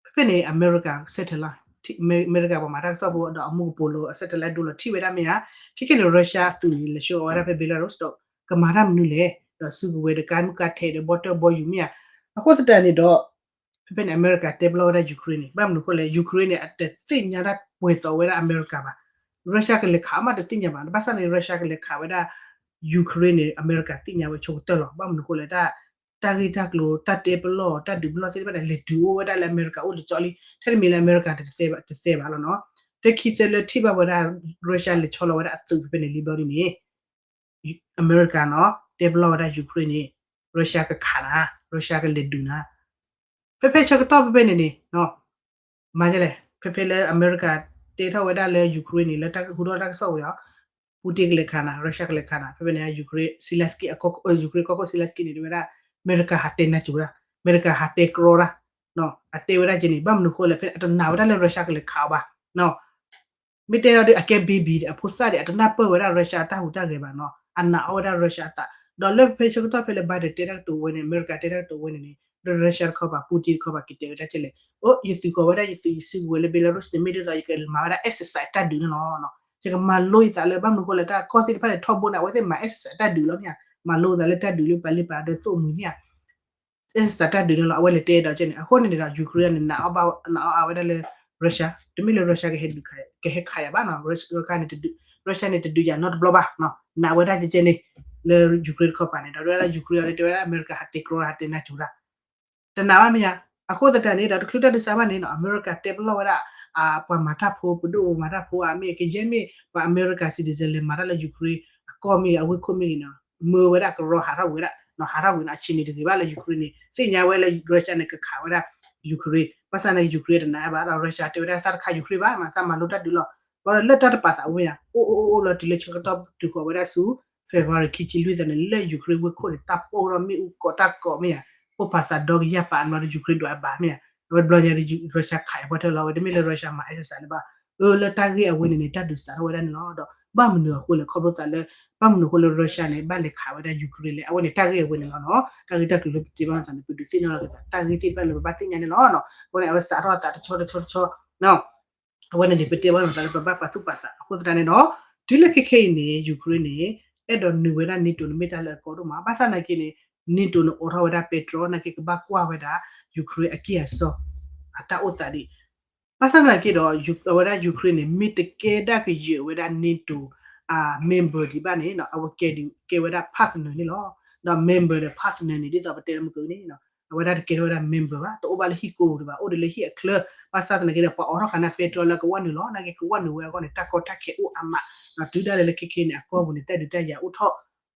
ဖဲဖဲန့ၣ် အမဲရကၤ satellite အမဲရကၤပှၤမၤတၢ်ကစီၣ်ဖိဒီးအမူကပိာ်လိၤအ satellite ဒိလီၤထံၣ်ဝဲဒၣ်မ့ၢ်ဧါ ခဲခဲန့ၣ် Russia အသုးန့ၣ် လဲၤဆှၢဃီၤဝဲဒၣ်ဖဲ Belarus ဒီး ကမၤတၢ်မနုၤလဲၣ် ဒီးစုကဝဲၤဒီးကါမုၢ်ကါထဲးဒီးဘီတၢၢ်ဘီယူၤမ့ၢ်ဧါ အဃိသတးန့ၣ်ဒီး ဖဲဖဲန့ၣ် အမဲရကၤတဲပလီၢ်ဝဲဒၣ် Ukraine န့ၣ် ဘၣ်မနုၤအဃိလဲၣ် Ukraine န့ၣ် အတသ့ၣ်ညါတၢ်ပှဲၤသိးဝဲဒၣ်အမဲရကၤဘၣ် Russia ကလဲၤခးမးတသ့ၣ်ညါဘၣ် ဘၣ်ဆၣ်န့ၣ် Russia ကလဲၤခးဝဲဒၣ် Ukraine န့ၣ် အမဲရကၤသ့ၣ်ညါဝဲဆိကတၢၢ်လီၤ ဘၣ်မနုၤအဃိလဲၣ် တၢ် တၢ်ဂ့ၢ်တၢ်ကျိၤ တၢ်တဲပလီၢ် တၢ်ဒုးပလီၢ်သ့ၣ်တဖၣ်န့ၣ် လဲၤတုၤအိၣ်ဝဲဒၣ်လၢအမဲရကၤအိၣ်တကၠီလံ ထဲတမံၤလၢအမဲရကၤတသဲဘၣ် တသဲဘၣ်လီၤနီၤ တခံသၢလၢထံၣ်ဘၣ်ဝဲဒၣ် Russia လဲၤဆီလီၤဝဲဒၣ်အသုးဖဲဖဲန့ၣ်လံဘျီဒ်န့ၣ် အမဲရကၤနီၤ တဲပလီၢ်ဝဲဒၣ် Ukraine န့ၣ် Russia ကခးနၤ Russia ကလဲၤဒုးနၤ ဖဲဖဲဆၢကတီၢ်ဖဲဖဲန့ၣ်န့ၣ် မၤဒ်လဲၣ် ဖဲဖဲလၢအမဲရကၤတဲထီၣ်ဝဲဒၣ်လၢ Ukraine န့ၣ် လၢတၢ်ဟူထီၣ်တၢ်ကစီၣ်ဝဲအီၤ Putin ကလဲၤခးနၤ Russia ကလဲၤခးနၤ ဖဲဖဲန့ၣ် Ukraine Zelensky အကီၢ် Ukraine ကီၢ်ခိၣ် Zelensky န့ၣ် တဲဝဲဒၣ် အမဲရကၤဟးတဲနၤစူၤဒၣ် အမဲရကၤဟးတဲကြီဒၣ် အတဲဝဲဒၣ်ကဲန့ၣ် ဘၣ်မနုၤအဃိလဲၣ် ဖဲအတနာ်ဝဲဒၣ်လၢ Russia ကလဲၤခးအီၤဘၣ် မ့ၢ်တဲအီၤဒီး အကဲ baby ဒီး အဖိသၣ်ဒီး အတနၢ်ပၢၢ်ဝဲဒၣ် Russia အတၢ်ဟူးတၢ်ဂဲၤဘၣ်နီၤ အနာ်အီၣ်ဝဲဒၣ် Russia အသး ဒီးလၢဖဲဆၢကတီၢ်ဖဲလၢ Biden တဲတၢ်ကတိၤဝဲန့ၣ် အမဲရကၤတဲတၢ်ကတိၤဝဲန့ၣ်န့ၣ် ဒီး Russia တခီပၤ Putin တခီပၤ ကတဲဝဲဒၣ်ကဲလဲၣ် အိ ယသုးဃီၤဝဲဒၣ် ယသုးယစုကဝဲၤလၢ Belarus န့ၣ် မ့ၢ်ဒ်သိးယကမၤဝဲဒၣ် exercise တၢ်ဒုးန့ၣ်လီၤ ယကမၤလိယသးလၢ ဘၣ်မနုၤအဃိလဲၣ် တၢ်ကီၢ်သ့ၣ်တဖၣ်န့ၣ် ထီဘိန့ၣ် အဝဲသ့ၣ်မၤ exercise တၢ်ဒုးလီၤမ့ၢ်ဧါ မၤလိသးလၢတၢ်ဒုးလၢပှၤလၢပှၤဒီးသိၣ်မှံၤမ့ၢ်ဧါ exercise တၢ်ဒုးန့ၣ်လီၤ အဝဲလဲၤတဲဒီးကဲန့ၣ် အဃိန့ၣ်ဒီး Ukraine န့ၣ် နာ်အီၣ်ဝဲဒၣ်လၢ Russia တမ့ၢ်လၢ Russia ကဟဲဒုး ကဟဲခးယၤဘၣ်နီၤ Russia န့ၣ်တဒုးယၤနီတဘျီဘၣ် နာ်ဝဲဒၣ်ကဲကဲန့ၣ် လၢ Ukraine တခီပၤန့ၣ်ဒီး တဲဝဲဒၣ် Ukraine အီၤဒီး တဲဝဲဒၣ် အမဲရကၤဟးတဲကြီ ဟးတဲနၤစူၤဒၣ် တနာ်ဘၣ်မ့ၢ်ဧါ အဃိသတးန့ၣ်ဒီး တချုးတၢ်ဒုးစးဘၣ်န့ၣ်နီၤ အမဲရကၤတဲပလီၢ်ဝဲဒၣ် ပှၤမၤတၢ်ဖိ ပဒိၣ်မၤတၢ်ဖိအါမ့ၢ် ကယဲၢ်မ့ၢ် ပှၤအမဲရကၤ citizen လဲၤမၤတၢ်လၢ Ukraine အကီၢ်မ့ၢ်ဂ့ၤ အဝ့ၢ်ခိၣ်မ့ၢ်ဂ့ၤနီၤ မၢဝဲဒၣ်ကရီဟးထီၣ်ဝဲဒၣ် ဟးထီၣ်ဝဲနီၤ အဆံးန့ၣ်တဂ့ၤဘၣ်လၢ Ukraine န့ၣ် သ့ၣ်ညါဝဲလၢ Russia န့ၣ် ကခးဝဲဒၣ် Ukraine ဘၣ်ဆၣ်န့ၣ် Ukraine တနာ်ဘၣ်ဒီး Russia တဲဝဲဒၣ် သးတခး Ukraine ဘၣ် သးမၤလိတၢ်ဒုးလီၤ ဘၣ်ဒီးလၢတၢ်တပာ်သးဝဲယါ အိၣ်အိၣ်အိၣ်အိၣ်လီၤတုၤလၢဆၢကတီၢ်တုၤဃီၤဝဲဒၣ်ဆူ February ခံဆံလွံၢ်သီန့ၣ် လၢ Ukraine ဝ့ၢ်ခိၣ်န့ၣ် တၢ်ပိၢ်ထီၣ်မ့ၣ်အူကိးတၢ်ကိးမ့ၢ်ဧါ ပိၢ်ဖးသးဒီကယၢ်ပာ်အနီၤဒီး Ukraine ဒွးအဘၣ်မ့ၢ်ဧါ အဝဲတဘျီညါဒီး Russia ခးအပှဲၢ်ထၢၣ်လီၤ အဝဲတမ့ၢ်လၢ Russia မၤ exercise လၢၤဘၣ် အၢ လၢတၢ်ဂ့ၢ်အဝဲန့ၣ်န့ၣ် တၢ်ဒုးစးထီၣ်ဝဲဒၣ်န့ၣ်လီၤ ဒီးဘၣ်မနုၤအဃိလဲၣ် ခီဖျိသးလၢ ဘၣ်မနုၤအဃိလၢ Russia န့ၣ် ဘၣ်လဲၤခးဝဲဒၣ် Ukraine လဲၣ် အဝဲန့ၣ် တၢ်ဂ့ၢ်အဝဲန့ၣ်လီၤနီၤ တၢ်ဂ့ၢ်တၢ်ကျိၤလၢပတဲဘၣ်သးန့ၣ် ပဒုးသ့ၣ်နီၣ်လီၤက့ၤသး တၢ်ဂ့ၢ်သ့ၣ်တဖၣ်လၢပဘၣ်သ့ၣ်ညါန့ၣ်လီၤနီၤ အဃိန့ၣ် အဝဲစးထီၣ်သးတဆီတဆီတဆီ အဝဲန့ၣ်န့ၣ် ပတဲဘၣ်လိာ်သးလၢပဘၣ်ပာ်သူၣ်ပာ်သး အဃိသတးန့ၣ်ဒီး တုၤလၢခဲခဲအံၤန့ၣ် Ukraine န့ၣ် အဲၣ်ဒိးနုာ်ဝဲဒၣ် NATO န့ၣ်မ့ၢ်တၢ်လၢအကီဒိၣ်မး ဘၣ်ဆၣ်သနာ်က့န့ၣ် NATO န့ၣ်အိးထီၣ်ဝဲဒၣ် patrol သနာ်က့ကဘၣ်ကွၢ်ဝဲဒၣ် Ukraine အကံၢ်အစီ အတၢ်အိၣ်သးဒံး ဘၣ်ဆၣ်သနာ်က့ဒီး အဝဲဒၣ် Ukraine န့ၣ် မ့ၢ်တကဲဒၣ်ကယဲၢ်ဝဲဒၣ် NATO အ member ဒံးဘၣ်န့ၣ် အဝဲကဲဒုးကဲဝဲဒၣ် partner န့ၣ်လီၤ. ဒီး member ဒီး partner န့ၣ် ဒ်သိးပတဲလၢမုၢ်ကနံၤန့ၣ် အဝဲဒၣ်တကဲထီၣ်ဝဲဒၣ် member ဘၣ် တအိၣ်ဘၣ်လၢဟံၣ်ကိပူၤဒံးဘၣ် အိၣ်ဒံးလၢဟံၣ်အချၢ ဘၣ်ဆၣ်သနာ်က့ဒီး ပှၤအိးထီၣ်ဃာ်န့ၣ် ပဲတြီလၢကဝၣ်နုာ်လီၤ သနာ်က့ကဝၣ်နုာ်ဝဲအဂီၢ်န့ၣ် တၢ်ကီတၢ်ခဲအိၣ်အါမး ဒီးတုၤဒၣ်လဲာ်လၢခဲခဲန့ၣ် အကီၢ်ပူၤန့ၣ် တၢ်ဒုးတၢ်ယၤအိၣ်ထီၣ်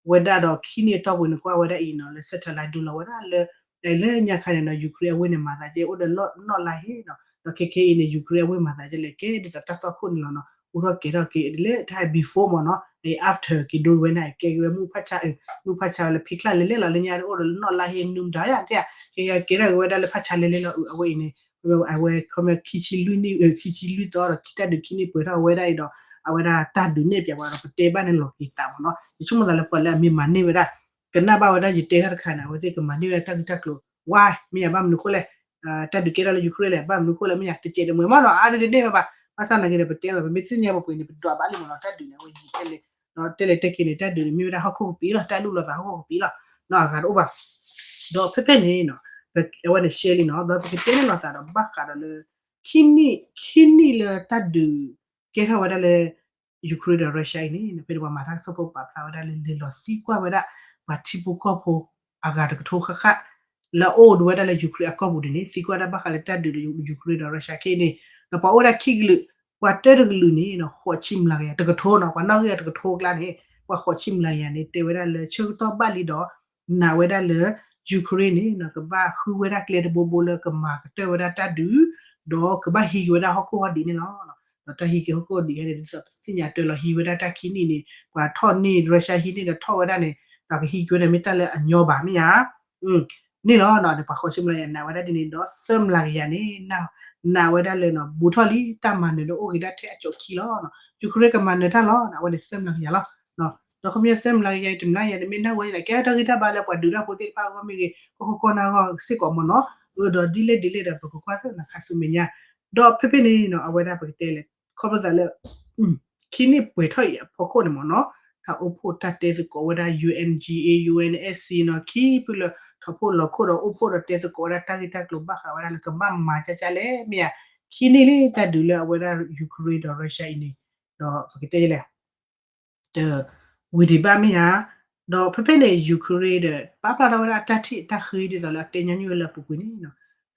ဝဲဒၣ်ဒီးခံနံၣ်အတီၢ်ပူၤန့ၣ် ကွၢ်ဝဲဒၣ်အံၤနီၤ လၢ satellite ဒုးလီၤဝဲဒၣ်လၢ လၢညါခါန့ၣ်နီၤ Ukraine အဝ့ၢ်န့ၣ် မၤသးကဲအိၣ်ဒီးနီၣ်လါဟ့နီၤ ဒီးခဲခဲအံၤန့ၣ် Ukraine အဝ့ၢ်မၤသးကဲလဲၣ် ကဲဒ်သိးတၢ်သွၣ်ခိၣ်န့ၣ်လီၤနီၤ အိၣ်ထီၣ်ကဲထီၣ်က့ၤလၢတၢ် before မ့ၢ်နီၤ after က့ၤဒိဝဲန့ၣ် ကဲဝဲမုၢ်ဖၣ်ဆါ မုၢ်ဖၣ်ဆါဝဲလၢဖံးချၣ်လဲၤလဲၣ်လီၤ လၢညါအိၣ်ဒီးနီၣ်လါဟ့နုာ်မတၤယါတဲ ကဲကဲထီၣ်က့ၤဝဲဒၣ်လၢဖၣ်ဆါလဲၤလဲၣ်လီၤ အဝဲအံၤန့ၣ် အဝဲခီမ့ၢ်ခံဆံလွံၢ်နံၣ် ခံဆံလွံၢ်သီဒီး တၢ်ဒုးခံနံၣ်ပှဲၤထီၣ်ဝဲဒၣ်အံၤဒီး အဝဲဒၣ်တၢ်ဒုးနဲၣ်ပၠးဝဲဒီး ပတဲဘၣ်န့ၣ်လီၤက့ၤသးမ့ၢ်နီၤ ယဆိကမိၣ်သးလၢပှၤလၢအမ့ၢ်မၤန့ၢ်ဝဲဒၣ် ကနၣ်ဘၣ်ဝဲဒၣ်ယတဲတၢ်တခါန့ၣ် အဝဲသ့ၣ်ကမၤန့ၢ်ဝဲဒၣ်တၢ်ဂ့ၢ်တၢ်ကျိၤ ဝါ မ့ၢ်ယၤဘၣ်မနုၤဃိလဲၣ် တၢ်ဒုးကဲထီၣ်လၢ Ukraine လဲၣ် ဘၣ်မနုၤဃိလဲၣ် မ့ၢ်ယၤတစဲးတမှဲၤမ့ၢ်နီၤ အါတဒ်န့ၣ်ဘၣ်ဘၣ် ဘၣ်ဆၣ်နာ်က့ဒီး ပတဲလီၤ ပမ့ၢ်သ့ၣ်ညါပပှ့ၤန့ၣ် ပဒွးဘၣ်လံမ့ၢ်နီၤ တၢ်ဒုးန့ၣ် အဝဲယံာ်တဲလဲၣ် တဲလဲၣ်တဲက့ၤန့ၣ် တၢ်ဒုးန့ၣ် မ့ၢ်ဝဲဒၣ်ဟီၣ်ခိၣ်ကပံၤလီၤ တၢ်လူလီၤသးဟီၣ်ခိၣ်ကပံၤလီၤ နီၤ အဂၤတအိၣ်ဘၣ် ဒီးဖဲဖဲန့ၣ်နီၤ အဝဲန့ၣ်ရှဲလံနီၤ ဒီးပကတဲန့ၣ်လီၤသးဒီးဘၣ်ဃးဒီးလၢ ခံနံၣ် ခံနံၣ်လၢတၢ်ဒုးကဲထီၣ်ဝဲဒၣ်လၢ Ukraine ဒီး Russia အံၤန့ၣ် ဖဲန့ၣ်ပှၤမၤတၢ်ကစီၣ်ဖိပာ်ဖျါဝဲဒၣ်လၢ လဲၤလီၤသံကွၢ်ဝဲဒၣ် ပှၤထံဖိကီၢ်ဖိ အဂၤတကထိဃၣ်ဃၣ် လၢအအိၣ်ဒံးဝဲဒၣ်လၢ Ukraine အကီၢ်ပူၤဒ်န့ၣ် သံကွၢ်ဒၣ်ဘၣ်ဃးလၢတၢ်ဒုးလၢ Ukraine ဒီး Russia ခဲအံၤန့ၣ် ဒီးပှၤအိၣ်ဝဲဒၣ်ခံကလုာ် ပှၤတၢတကလုာ်န့ၣ် ဃိးဆံမျးကယၤ တကထိနီၤ ပှၤနီၣ်ဂံၢ်အတကထိအကျါန့ၣ် ပှၤဃိးဆံမျးကယၤန့ၣ် တဲဝဲဒၣ်လၢဆၢကတီၢ်ဘၣ်လံဒီး နာ်ဝဲဒၣ်လၢ Ukraine န့ၣ် ကဘၣ်ဃုဝဲဒၣ်ကျဲတဘိဘိလၢကမၤကတၢၢ်ဝဲဒၣ်တၢ်ဒုး ဒီးကဘၣ်ဟံးက့ၤဝဲဒၣ်ဟီၣ်ခိၣ်ဟီၣ်ဒံးန့ၣ်လီၤ. ဒီးတၢ်ဟံးက့ၤဟီၣ်ခိၣ်ဟီၣ်ဒံးန့ၣ် ဒ်သိးပသ့ၣ်ညါတၢ်လီၤဟံးဝဲဒၣ်တၢ်ခံနံၣ်န့ၣ် ပှၤထီၣ်န့ၢ် Russia ဟံးန့ၢ်ဒီးထီၣ်ဝဲဒၣ်န့ၣ် ဒီးကဟံးက့ၤဝဲဒၣ်မ့ၢ်တၢ်လၢအညီဘၣ်မ့ၢ်ဧါ န့ၣ်လီၤ. ဒီးပှၤဃိးဆံမျးကယၤနာ်ဝဲဒၣ်ဒ်န့ၣ် ဒီးသၢမျးကယၤန့ၣ် နာ်ဝဲဒၣ်လၢ ဘူးထီၣ်လံတၢ်မၤနၢၤလၢအိၣ်က့ၤဒၣ်ထဲအကၠိခံလီၤ. Ukraine ကမၤနၢၤတၢ်လီၤ အဝဲန့ၣ်သၢမျးကယၤလီၤ. ဒီးခီပညီသၢမျးကယၤ တမျးကယၤန့ၣ် မ့ၢ်နာ်ဝဲန့ၣ် ကဲတၢ်ဂံၢ်တၢ်ဘါလၢပှၤဒုးတၢ်ဖိသ့ၣ်တဖၣ်အဂီၢ်မ့ၢ်ဂ့ၤ ကီၢ်ခိၣ်ကီၢ်နၢ်အဂီၢ်စ့ၢ်ကီးမ့ၢ်နီၤ. အၢ ဒီးဒ်လဲၣ်ဒ်လဲၣ်ဒီး ပကကွၢ်သ့ၣ်နၤခါဆူမဲာ်ညါ ဒီးဖဲဖဲန့ၣ်နီၤ အဝဲဒၣ်ပကတဲလဲၣ် ခီဖျိသးလၢ ခံနံၣ်ပှဲၤထီၣ်အံၤအဖီခိၣ်န့ၣ်မ့ၢ်နီၤ တၢ်အိၣ်ဖှိၣ်တၢ်တဲသကိးဝဲဒၣ် UNGA UNSC နီၤ ခံဖုလၢ ထီၣ်ဖှိၣ်လီၤခိၣ်ဒီးအိၣ်ဖှိၣ်ဒီးတဲသကိးဝဲဒၣ်တၢ်ဂ့ၢ်တၢ်ကျိၤဘၣ်ဃးဝဲဒၣ်လၢကဘၣ်မၤကၢ်ကၢ်လဲၣ် မ့ၢ်ဧါ. ခံနံၣ်လံတၢ်ဒုးလၢအဝဲဒၣ် Ukraine ဒီး Russia အံၤန့ၣ် ဒီးပကတဲလဲၣ် တ ဝံၤဒံးဘၣ်မ့ၢ်ဧါ. ဒီးဖဲဖဲန့ၣ် Ukraine ဒီး ပာ်ဖျါထီၣ်ဝဲဒၣ်အတၢ်ထံၣ်အတၢ်ဃ့ဒ်သိးလၢအတဲညီနုၢ်ဝဲလၢအပူၤကွံာ်န့ၣ်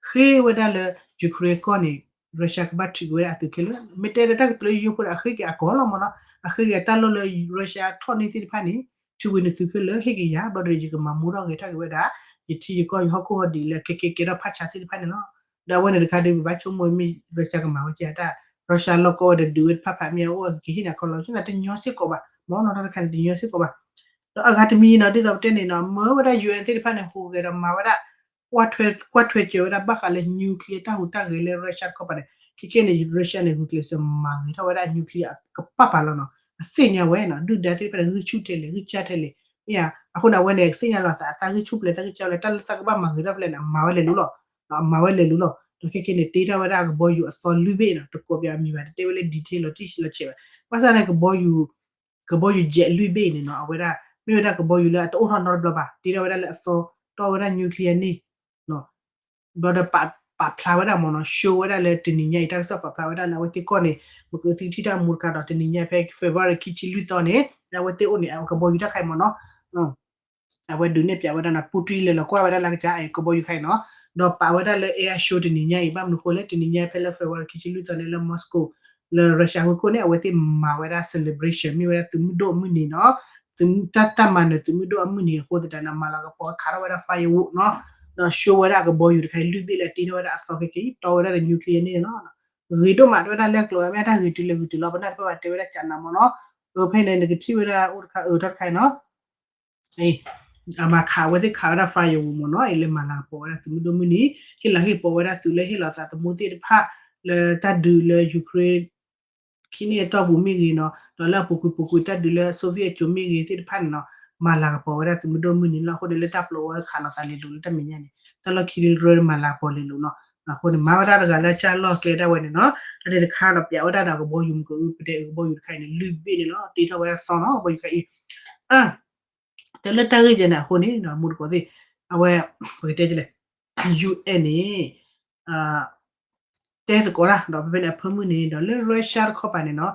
ဃ့ဝဲဒၣ်လၢ Ukraine ကီၢ်န့ၣ် Russia ကဘၣ်ထုးက့ၤဝဲဒၣ်အသုးခဲလၢာ် မ့ၢ်တဲဒီးတၢ်ကတိၤလၢယိယိဖိဒီး အဃ့က့ၤအကီၢ်လီၤမ့ၢ်နီၤ. အဃ့က့ၤအတၢ်လီၢ်လၢ Russia ထီၣ်န့ၢ်သ့ၣ်တဖၣ်န့ၣ် ထုးဝံၤနသုးခဲလၢာ် ဟ့ၣ်က့ၤယၤ ဘျီဒီးယကမၤမူထီၣ်ဂဲၤထီၣ်က့ၤဝဲဒၣ် ယထံယကီၢ်ယဟီၣ်ခိၣ်ဟီၣ်ဒံးလၢကကဲကဲထီၣ်ဖးဆါသ့ၣ်တဖၣ်န့ၣ်လီၤ. ဒီးအဝဲန့ၣ်တခါဒီး ပဘၣ်ဆိကမိၣ်မ့ၢ် Russia ကမၤဝဲကဲတၢ် Russia လီၢ်ကီဝဲဒီးဒုးဝဲတဖၣ်ဖးမ့ၢ်အိၣ်အကဟ့ၣ်န့ၣ် ခီလီၤ ဆိသးတညီစ့ၢ်ကီးဘၣ် မ့ၢ်နီၤတၢ်တခါန့ၣ် တညီစ့ၢ်ကီးဘၣ်. ဒီးအဂၤတမံၤနီၤ ဒ်သိးပတဲန့ၣ်နီၤ မၢဝဲဒၣ် UN သ့ၣ်တဖၣ်န့ၣ် ဟူးဂဲၤဒီးမၤဝဲဒၣ် ကွၢ်ထွဲကွၢ်ထွဲစၢၤဝဲဒၣ်ဘၣ်ဃးလၢ nuclear တၢ်ဟူးတၢ်ဂဲၤလၢ Russia တခီပၤန့ၣ် ခဲခဲန့ၣ် Russia န့ၣ် ဂုာ်ကျဲးစၢးမၤဂ့ၤထီၣ်ဝဲဒၣ် nuclear ကပာ်ပာ်လီၤနီၤ အသ့ၣ်ညါဝဲနီၤ ဒုၣ်ဒါသ့ၣ်တဖၣ်န့ၣ် ဂံၢ်ဆူၣ်ထဲလဲၣ် ဂံၢ်စၢ်ထဲလဲၣ် မ့ၢ်ဧါ. အဃိန့ၣ် အဝဲန့ၣ် သ့ၣ်ညါလီၤသး အသးဂံၢ်ဆူၣ်ဖျဲး သးဂံၢ်စၢ်ဖျဲး တၢ်လၢသးကဘၣ်မၤဂ့ၤထီၣ်ဖျဲးန့ၣ် အမၤဝဲလဲၤလူလီၤ အမၤဝဲလဲၤလူလီၤ. ဒီးခဲခဲန့ၣ် တ့ထီၣ်ဝဲဒၣ်အကဘီယူၤအသီလွံၢ်ဘ့ၣ်နီၤ တကိးပၠးအမံၤဘၣ် တတဲဝဲလၢ detail လီၤတံၢ်လီၤဆဲးဘၣ်. ဘၣ်ဆၣ်န့ၣ် ကဘီယူၤ ကဘီယူၤ jet လွံၢ်ဘ့ၣ်န့ၣ်နီၤ အဝဲဒၣ် မ့ၢ်ဝဲဒၣ်ကဘီယူၤလၢအတအိၣ်ထီၣ်နီတဘျီဘၣ် တ့ထီၣ်ဝဲဒၣ်လၢအသီ တီၢ်ဝဲဒၣ် nuclear န့ၣ် ဘျီဒီးပာ်ဖျါဝဲဒၣ်မ့ၢ်နီၤ show ဝဲဒၣ်လၢတနံၤညါအံၤ တၢ်ကစီၣ်ပာ်ဖျါဝဲဒၣ်လၢအဝဲသ့ၣ်ကီၢ်န့ၣ် မ့ၢ်ကသံထံၣ်တၢ်မူတခါဒီး တနံၤညါဖဲ February ခံဆံလွံၢ်သီန့ၣ် လၢအဝဲသ့ၣ်အိၣ်န့ၣ် အကဘီယူၤတၢ်ခါအံၤမ့ၢ်နီၤ အဝဲဒုးနဲၣ်ပၠးဝဲဒၣ်နီၤ ပူၤတွံလဲၤလီၤကွၢ်ဝဲဒၣ်လၢကစၢ်အကဘီယူၤခါအံၤနီၤ ဒီးပာ်ဝဲဒၣ်လၢ air show တနံၤညါအံၤ ဘၣ်မနုၤဃိလဲၣ် တနံၤညါဖဲလၢ February ခံဆံလွံၢ်သီန့ၣ် လၢ Moscow လၢ Russia ဝ့ၢ်ခိၣ်န့ၣ် အဝဲသ့ၣ်မၤဝဲဒၣ် celebration မ့ၢ်ဝဲဒၣ်သုးမုၢ်ဒိၣ်အမုၢ်နံၤနီၤ သုးမုၢ်တၢ်တၢ်မၤနၢၤသုးမုၢ်ဒိၣ်အမုၢ်နံၤအဃိသတးန့ၣ် မၤလၤကပီၤခးထီၣ်ဝဲဒၣ် firework နီၤ ဒီး show ဝဲဒၣ်အကဘီယူၤတခါအံၤ လွံၢ်ဘ့ၣ်လၢအတ့ထီၣ်ဝဲဒၣ်အသီခဲက့ၤ တီၢ်ဝဲဒၣ်ဒီး nuclear န့ၣ်နီၤ ဂ့ၤဒိၣ်မး တဲဝဲဒၣ်လၢကျိၤလၢမ့ၢ်တၢ်ဂ့ၤတုၤလဲၤဂ့ၤတုၤလီၤ ပနၢ်တပၢၢ်ဘၣ်တဲဝဲဒၣ်ကၢနၤမ့ၢ်နီၤ ဖဲန့ၣ် နကထံၣ်ဝဲဒၣ်အိၣ်တခါအၢတခါအံၤနီၤ အမၤခးဝဲသ့ၣ်ခးဝဲဒၣ် firework မ့ၢ်နီၤ အံၤလၢမၤလၤကပီၤဝဲဒၣ်သုးမုၢ်ဒိၣ်မုၢ်နံၤ ဟ့ၣ်လၤဟ့ၣ်ကပီၤဝဲဒၣ်သုးလၢဟ့ၣ်လီၤသးသမူသ့ၣ်တဖၣ် လၢတၢ်ဒုးလၢ Ukraine ခံနံၣ်အတီၢ်ပူၤမ့ၢ်ဂ့ၤနီၤ ဒီးလၢအပူၤကွံာ်ပူၤကွံာ်တၢ်ဒုးလၢ Soviet အစိၤမ့ၢ်ဂ့ၤသ့ၣ်တဖၣ်န့ၣ်နီၤ မၤလၤကပီၤဝဲဒၣ်သုးမုၢ်ဒိၣ်မုၢ်နံၤလီၤ. အဃိန့ၣ်လၢတၢ်ပျိဝဲခးလီၤသးလဲၤလိၤလၢတၢ်မဲာ်ညါန့ၣ် တၢ်လီၢ်ခံလၢမၤလၤကပီၤလဲၤလိၤနီၤ အဃိန့ၣ် မၤဝဲဒၣ်တဂၤလၢအကၢ်လီၢ်ကျဲဒၣ်ဝဲန့ၣ်နီၤ တၢ်န့ၣ်တခါဒီးပၠးဝဲဒၣ်ဒီးကဘီယူၤမ့ၢ်ကအု ပတဲအုကဘီယူၤတခါအံၤန့ၣ် လွံၢ်ဘ့ၣ်န့ၣ်လီၤ တ့ထီၣ်ဝဲဒၣ်သီနီၤ ကဘီယူၤတခါအံၤ တဲလၢတၢ်ဂ့ၢ်ကဲန့ၣ်အဃိန့ၣ် မူတကိးသ့ၣ် အဝဲ ပကတဲလဲၣ် UN န့ၣ် တဲသကိးတၢ် ဒီးဖဲဖဲန့ၣ်အဖၢမုၢ်န့ၣ် ဒီးလၢ Russia တခီပၤန့ၣ်နီၤ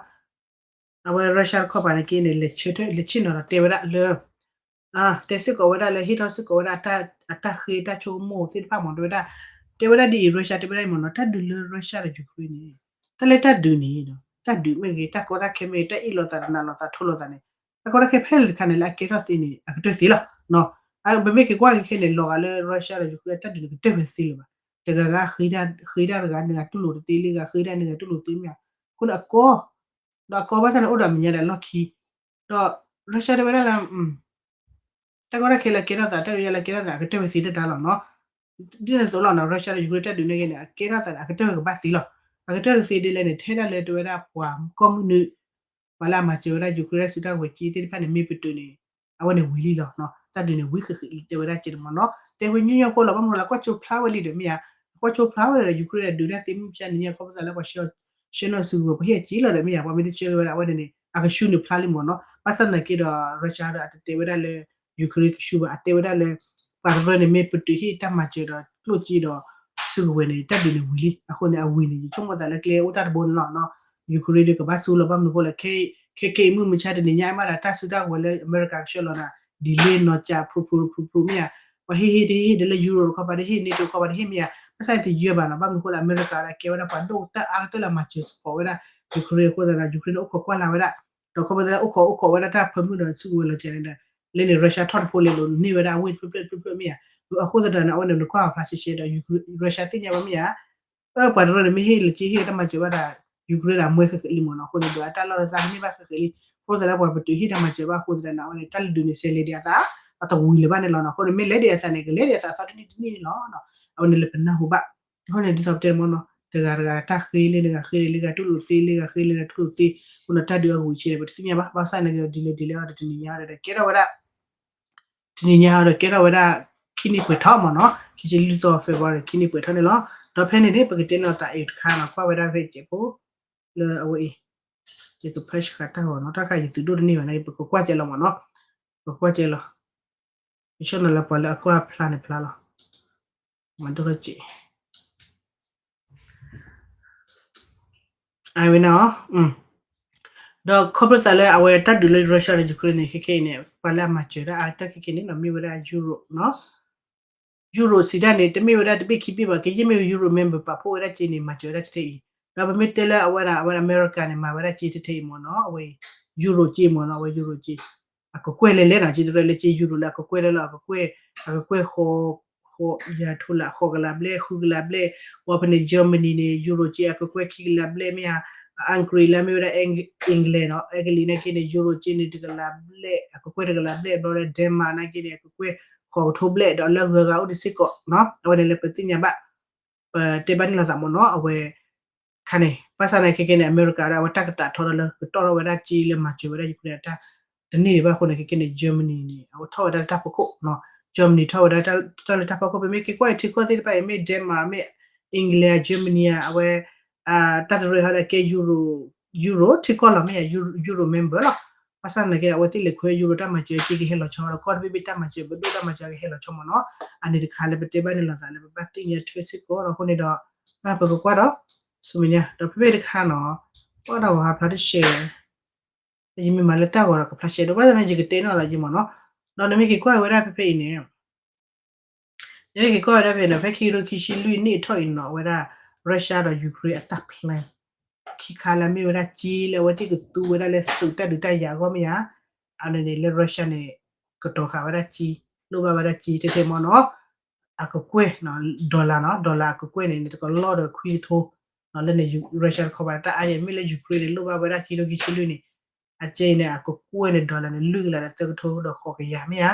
အဝဲ Russia တခီပၤန့ၣ်က့န့ၣ် လဲၤဆၢထၢၣ်လဲၤဆ့ၣ်နီၤဒီးတဲဝဲဒၣ်လၢ တဲစ့ၢ်ကီးဝဲဒၣ်လၢဟ့ၣ်ထီၣ်စ့ၢ်ကီးဝဲဒၣ် အတၢ်ဃ့တၢ်ဆိကမိၣ်သ့ၣ်တဖၣ်မ့ၢ်တဲဝဲဒၣ် တဲဝဲဒၣ်ဒ်အံၤ Russia တဲဝဲဒၣ်အံၤမ့ၢ်နီၤ တၢ်ဒုးလၢ Russia ဒီး Ukraine န့ၣ် တၢ်လၢတၢ်ဒုးန့ၣ် တၢ်ဒုးမ့ၢ်ဂ့ၤ တၢ်ကီတၢ်ခဲမ့ၢ်ဂ့ၤ တၢ်အ့ၣ်လိာ်သးတနးလိာ်သးထိလိာ်သးန့ၣ် တၢ်ကီတၢ်ခဲဖဲလဲၣ်တခါန့ၣ် လၢအကဲထီၣ်သ့န့ၣ် အကတၢၢ်သ့လီၤ. ပမ့ၢ်က့ၤကွၢ်က့ၤခဲန့ၣ် လီၤဂာ်လၢ Russia ဒီး Ukraine အတၢ်ဒုးန့ၣ် ကတၢၢ်ဝဲသ့လၢၤဘၣ်. တဂၤဂၤဃ့တၢ်တဂၤ နဂၤတူၢ်လိာ်တသ့လၢဂၤဃ့တၢ် နဂၤတူၢ်လိာ်သ့မ့ၢ်ဧါ. အဃိန့ၣ်အကီ ဒီးအကီဘၣ်ဆၣ်န့ၣ် အိၣ်ဒီးအမဲာ်ညါဒီးအလီၢ်ခံ ဒီး Russia တဲဝဲဒၣ်လၢ တၢ်ကီတၢ်ခဲလၢအကဲထီၣ်သး တၢ်ကီတၢ်ခဲလၢအကဲထီၣ်သး အကတၢၢ်ဝဲသ့တၢ်တၢ်လီၤနီၤ. ဒ်န့ၣ်အသိးလီၤနီၤ Russia ဒီး Ukraine တၢ်ဒုးန့ၣ်ဂ့ၤန့ၣ် အကဲထီၣ်သးန့ၣ် အကတၢၢ်ဝဲကဘၣ်သ့လီၤ. အကတၢၢ်တသ့ဒ်လဲၣ်န့ၣ် ထဲဒၣ်လၢတဲဝဲဒၣ်ပှၤကီၢ်မုၢ်နုာ် ပှၤလၢအမၤစၢၤဝဲဒၣ် Ukraine တၢ်စုတၢ်ဝဲၤက့သ့ၣ်တဖၣ်န့ၣ် မ့ၢ်ပတုာ်န့ၣ် အဝဲန့ၣ်ဝံၤလံလီၤ. တၢ်ဒုးန့ၣ်ဝံၤဃံးဃံးလံ တဲဝဲဒၣ်ကဲန့ၣ်မ့ၢ်နီၤ. တဲဝဲညီညီဖိလီၤ ဘၣ်မနုၤလၢကွၢ်ကၠိဖျါဝဲလံဒီးမ့ၢ်ဧါ. ကွၢ်ကၠိဖျါဝဲဒီး Ukraine ဒီးဒုးတၢ်သ့မုၢ်မဆါန့ၣ် ခီဖျိသးလၢပှၤဆှၢနီၤစုကဝဲၤ ပှၤဟ့ၣ်အစ့လီၤဒီးမ့ၢ်ဧါ. ပှၤမ့ၢ်တဆှၢဝဲဒၣ် အဝဲန့ၣ်န့ၣ် အကဆူန့ၣ်ဖျါလံမ့ၢ်နီၤ. ဘၣ်ဆၣ်သနာ်က့ဒီး Russia ဒီးအတတဲဝဲဒၣ်လၢ Ukraine ကဆူဘၣ် အတဲဝဲဒၣ်လၢ ပှၤတရၢန့ၣ် မ့ၢ်ပတုာ်ဟ့ၣ်တၢ်မၤစၢၤဒီးကျိၣ်စ့ဒီး စုကဝဲၤန့ၣ် တၢ်ဒုးန့ၣ်ဝံၤလံ. အဃိန့ၣ် အဝံၤန့ၣ် ယဆိကမိၣ်သးလၢကျဲအိၣ်တၢ်တဘိန့ၣ်လီၤ. Ukraine ဒီးကဘၣ်ဆူလီၤ ဘၣ်မနုၤအဃိလဲၣ် ခဲက့ၤမုၢ်မဆါတနံၤညါ မ့ၢ်ဒၣ်တၢ်စုတၢ်ကဝဲၤလၢအမဲရကၤကဆှၢလီၤန့ၣ် delay နီၤ ကးဖျိဖျိဖျိဖျိမ့ၢ်ဧါ. ပှၤဟ့ၣ်ဟ့ၣ်တဟ့ၣ်ဟ့ၣ်ဒီးလၢ Europe တခီပၤတဟ့ၣ် NATO တခီပၤတဟ့ၣ်မ့ၢ်ဧါ. ဘၣ်ဆၣ်န့ၣ်တယၢၤဘၣ်နီၤ ဘၣ်မနုၤအဃိလဲၣ် အမဲရကၤဒီးကဲဝဲဒၣ်ပှၤဒိၣ်တၢ်အါကတၢၢ်လၢအမၤစၢၤ support ဝဲဒၣ် Ukraine အဃိသတးဒီး Ukraine န့ၣ်အိၣ်ခိးကွၢ်လၢ်ဝဲဒၣ် ဒီးခီဖျိသးအိၣ်ခိးအိၣ်ခိးဝဲဒၣ်တၢ်ဖၢမုၢ်ဒီးစုကဝဲၤလီၤကဲန့ၣ်ဒီး လၢန့ၣ် Russia ထီၣ်တဖိလၢလိၤန့ၢ်ဝဲဒၣ်အဝ့ၢ်တဖျၢၣ်ဖျၢၣ်ဖျၢၣ်ဖျၢၣ်မ့ၢ်ဧါ. အဃိသတးန့ၣ် အဝဲန့ၣ်နကွၢ်အဖျါရှဲရှဲဒီး Russia သ့ၣ်ညါဘၣ်မ့ၢ်ဧါ ပှၤတရၢန့ၣ် မ့ၢ်ဟ့ၣ်လီၤက့ ဟ့ၣ်တၢ်မၤစၢၤဘၣ်ဒီး Ukraine ဒီးအမွဲဃဲးဃဲးလံမ့ၢ်နီၤ. အဃိန့ၣ်ဒီးအတၢ်လီၢ်တသးကန့ၢ်ဘၣ်ဃဲးဃဲးလံ. အဃိသတးလၢပှၤပတုာ်ဟ့ၣ်တၢ်မၤစၢၤဘၣ်အဃိသတးန့ၣ် အဝဲန့ၣ် တၢ်လၢဒုးန့ၣ် စဲးလဲၤဒံးအသး အတဝံၤလၢၤဘၣ်န့ၣ်လီၤနီၤ. အဃိန့ၣ် မ့ၢ်လဲၤဒံးအသးန့ၣ် ကလဲၤဒံးအသးအသီတနံၣ်တနံၣ်န့ၣ်လီၤ. အဝဲန့ၣ်လၢပနၢ်ဟူဘၣ် အဃိန့ၣ် ဒ်သိးပတဲမ့ၢ်နီၤ တဂၤတဂၤတၢ်ဃ့လၢဂၤဃ့လၢဂၤတူၢ်လိာ်သ့ လၢဂၤဃ့လၢဂၤတူၢ်လိာ်သ့ အဃိန့ၣ် တၢ်ဒုးအဂုၤအဆံးန့ၣ် ပတသ့ၣ်ညါဘၣ်. ဘၣ်ဆၣ်န့ၣ်ကဒီး ဒ်လဲၣ်ဒ်လဲၣ်အီၤဒီး တနံၤညါအီၤဒီးကဲထီၣ်ဝဲဒၣ် တနံၤညါအီၤဒီးကဲထီၣ်ဝဲဒၣ် ခံနံၣ်ပှဲၤထီၣ်မ့ၢ်နီၤ ခံဆံလွံၢ်သီ February ခံနံၣ်ပှဲၤထီၣ်န့ၣ်လီၤ. ဒီးဖဲန့ၣ်န့ၣ် ပကတဲနီၤသးအံၤတခါနီၤ ကွၢ်ဝဲဒၣ်ဖဲစဲးဖိ လၢအဝဲအံၤ ယကဖၢဆှးတၢ်ဂီၤနီၤ တၢ်တခါယသူၣ်ဒိၣ်တန့ၢ်ဘၣ်န့ၣ် ပကကွၢ်ကဲလီၤမ့ၢ်နီၤ ပကကွၢ်ကဲလီၤ ယဆိကမိၣ်လၢပှၤလၢအကွၢ်ဖျါန့ၣ်ဖျါလီၤ မၤဒိၣ်ထီၣ်က့ၤ အဝဲန့ၣ် ဒီးခီဖျိသးလၢအဝဲတၢ်ဒုးလၢ Russia ဒီး Ukraine န့ၣ် ခဲခဲအံၤန့ၣ် ပှၤလၢအမၤစၢၤတၢ်အါတၢ်ခဲခဲန့ၣ်နီၤ မ့ၢ်ဝဲဒၣ် Europe နီၤ Europe စံးတၢ်န့ၣ် တမ့ၢ်ဝဲဒၣ်တဘ့ၣ်ခံဘ့ၣ်ဘၣ် ကယဲၢ်မ့ၢ် Europe member ပာ်ဖှိၣ်ဝဲဒၣ်က့န့ၣ် မၤစၢၤဝဲဒၣ်ထဲထဲအံၤ ဒီးပမ့ၢ်တဲလၢအဝဲဒၣ် အဝဲဒၣ်အမဲရကၤန့ၣ် မၤဝဲဒၣ်က့ထဲထဲအံၤမ့ၢ်နီၤ အဝဲ Europe က့မ့ၢ်နီၤ အဝဲ Europe က့ အကကွဲၢ်လဲၣ်လဲၣ်နီၤ က့တရၢလၢက့ Europe လၢအကကွဲၢ်လၢလီၤ အကကွဲၢ် အကကွဲၢ်ဃိး ဃိး ယၤထိလၢ ဃိးကလးဘျဲၣ် ဃုကလးဘျဲၣ် ဝံၤဖဲန့ၣ် Germany န့ၣ် Euro က့ အကကွဲၢ်ခံကလးဘျဲၣ်မ့ၢ်ဧါ Hungary လၢမ့ၢ်ဝဲဒၣ် Eng- England နီၤ Italy နာ်က့န့ၣ် Euro က့န့ၣ် တကလးဘျဲၣ် အကကွဲၢ်တကလးဘျဲၣ် ဘျီဒီး Denmark နာ်က့န့ၣ် အကကွဲၢ်ဃိးကထိဘျဲၣ် ဒီးလၢဂၤဂၤအိၣ်ဒံးစ့ၢ်ကီးနီၤ အဝဲန့ၣ်လၢပသ့ၣ်ညါဘၣ် ပတဲဘၣ်န့ၣ်လီၤသးမ့ၢ်နီၤ အဝဲ ခါန့ၣ် ဘၣ်ဆၣ်သနာ်က့ခဲကဲန့ၣ် အမဲရကၤဒီး အဝဲတၢ်ကတၢၢ်ထီဒီးလၢ ကတီၢ်ထီၣ်ဝဲဒၣ်က့လၢမၤစၢၤဝဲဒၣ် Ukraine အတၢ် တန့ၢ်ဒံးဘၣ်အဃိန့ၣ် ခဲကဲန့ၣ် Germany န့ၣ် အဝဲထီၣ်ဝဲဒၣ်လၢတၢ်ဖီခိၣ်နီၤ Germany ထီၣ်ဝဲဒၣ်တၢ်လၢတၢ်ဖီခိၣ် ပမ့ၢ်က့ၤကွၢ်အံၤထံကီၢ်သ့ၣ်တဖၣ်အံၤ မ့ၢ် Denmark မ့ၢ် England Germany အဝဲ တၢ်တရၢဟီဒီးကဲ Euro Euro ထံကီၢ်လီၤ မ့ၢ်ယ Euro member လီၤ ဘၣ်ဆၣ်သနာ်က့ဒီး အဝဲသ့ၣ်လဲၤခွဲ Euro တၢ်မၤစၢၤက့ကဟဲလီၤဆီဒီး ကီၢ်တဘ့ၣ်ဘ့ၣ်တၢ်မၤစၢၤ ပဒိၣ်တၢ်မၤစၢၤကဟဲလီၤဆီမ့ၢ်နီၤ အန့ၣ်တခါလၢပတဲဘၣ်န့ၣ်လီၤသးလၢပဘၣ်သ့ၣ်ညါထွဲစ့ၢ်ကီးဒီးအဃိန့ၣ်ဒီး ပကကွၢ်ဒီး ဆူမဲာ်ညါ ဒီးဖဲဖဲတခါနီၤ ကွၢ်ဒီးဂီၤဟါဖျါတရှဲ ယမ့ၢ်မၤလၢတၢ်ဂီၤဒီးကဖျါရှဲ ဒီးဘၣ်သနာ်က့ယကတဲနီၤသးယံမ့ၢ်နီၤ ဒီးနမ့ၢ်က့ၤကွၢ်ဝဲဒၣ်ဖဲဖဲအံၤန့ၣ် နမ့ၢ်က့ၤကွၢ်ဝဲဒၣ်ဖဲန့ၣ် ဖဲခံကထိခံဆံလွံၢ်နံၣ်အထီၣ်အံၤနီၤ အဝဲဒၣ် Russia ဒီး Ukraine အတၢ် plan ခံခါလၢမ့ၢ်ဝဲဒၣ်က့လၢအဝဲသ့ၣ်ကသူဝဲဒၣ်လၢသုးတၢ်ဒုးတၢ်ယၤအဂီၢ်မ့ၢ်ဧါ အန့ၣ်န့ၣ်လၢ Russia န့ၣ် ကတီၤဃာ်ဝဲဒၣ်က့ လိၣ်ဘၣ်ဝဲဒၣ်က့ထဲထဲမ့ၢ်နီၤ အကကွဲၢ် dollar နီၤ dollar အကကွဲၢ်န့ၣ် တကလီၢ်ဒီးခွံကထိ လၢန့ၣ် Russia တခီပၤ တၢ်အါယဲၢ်မ့ၢ်လၢ Ukraine န့ၣ် လိၣ်ဘၣ်ဝဲဒၣ်ခံကထိခံဆံလွံၢ်န့ၣ် အကဲအံၤန့ၣ် အကကွဲၢ်န့ၣ် dollar န့ၣ် လွံၢ်ကလးဒီးသၢကထိဒီးဃိးကယၤမ့ၢ်ဧါ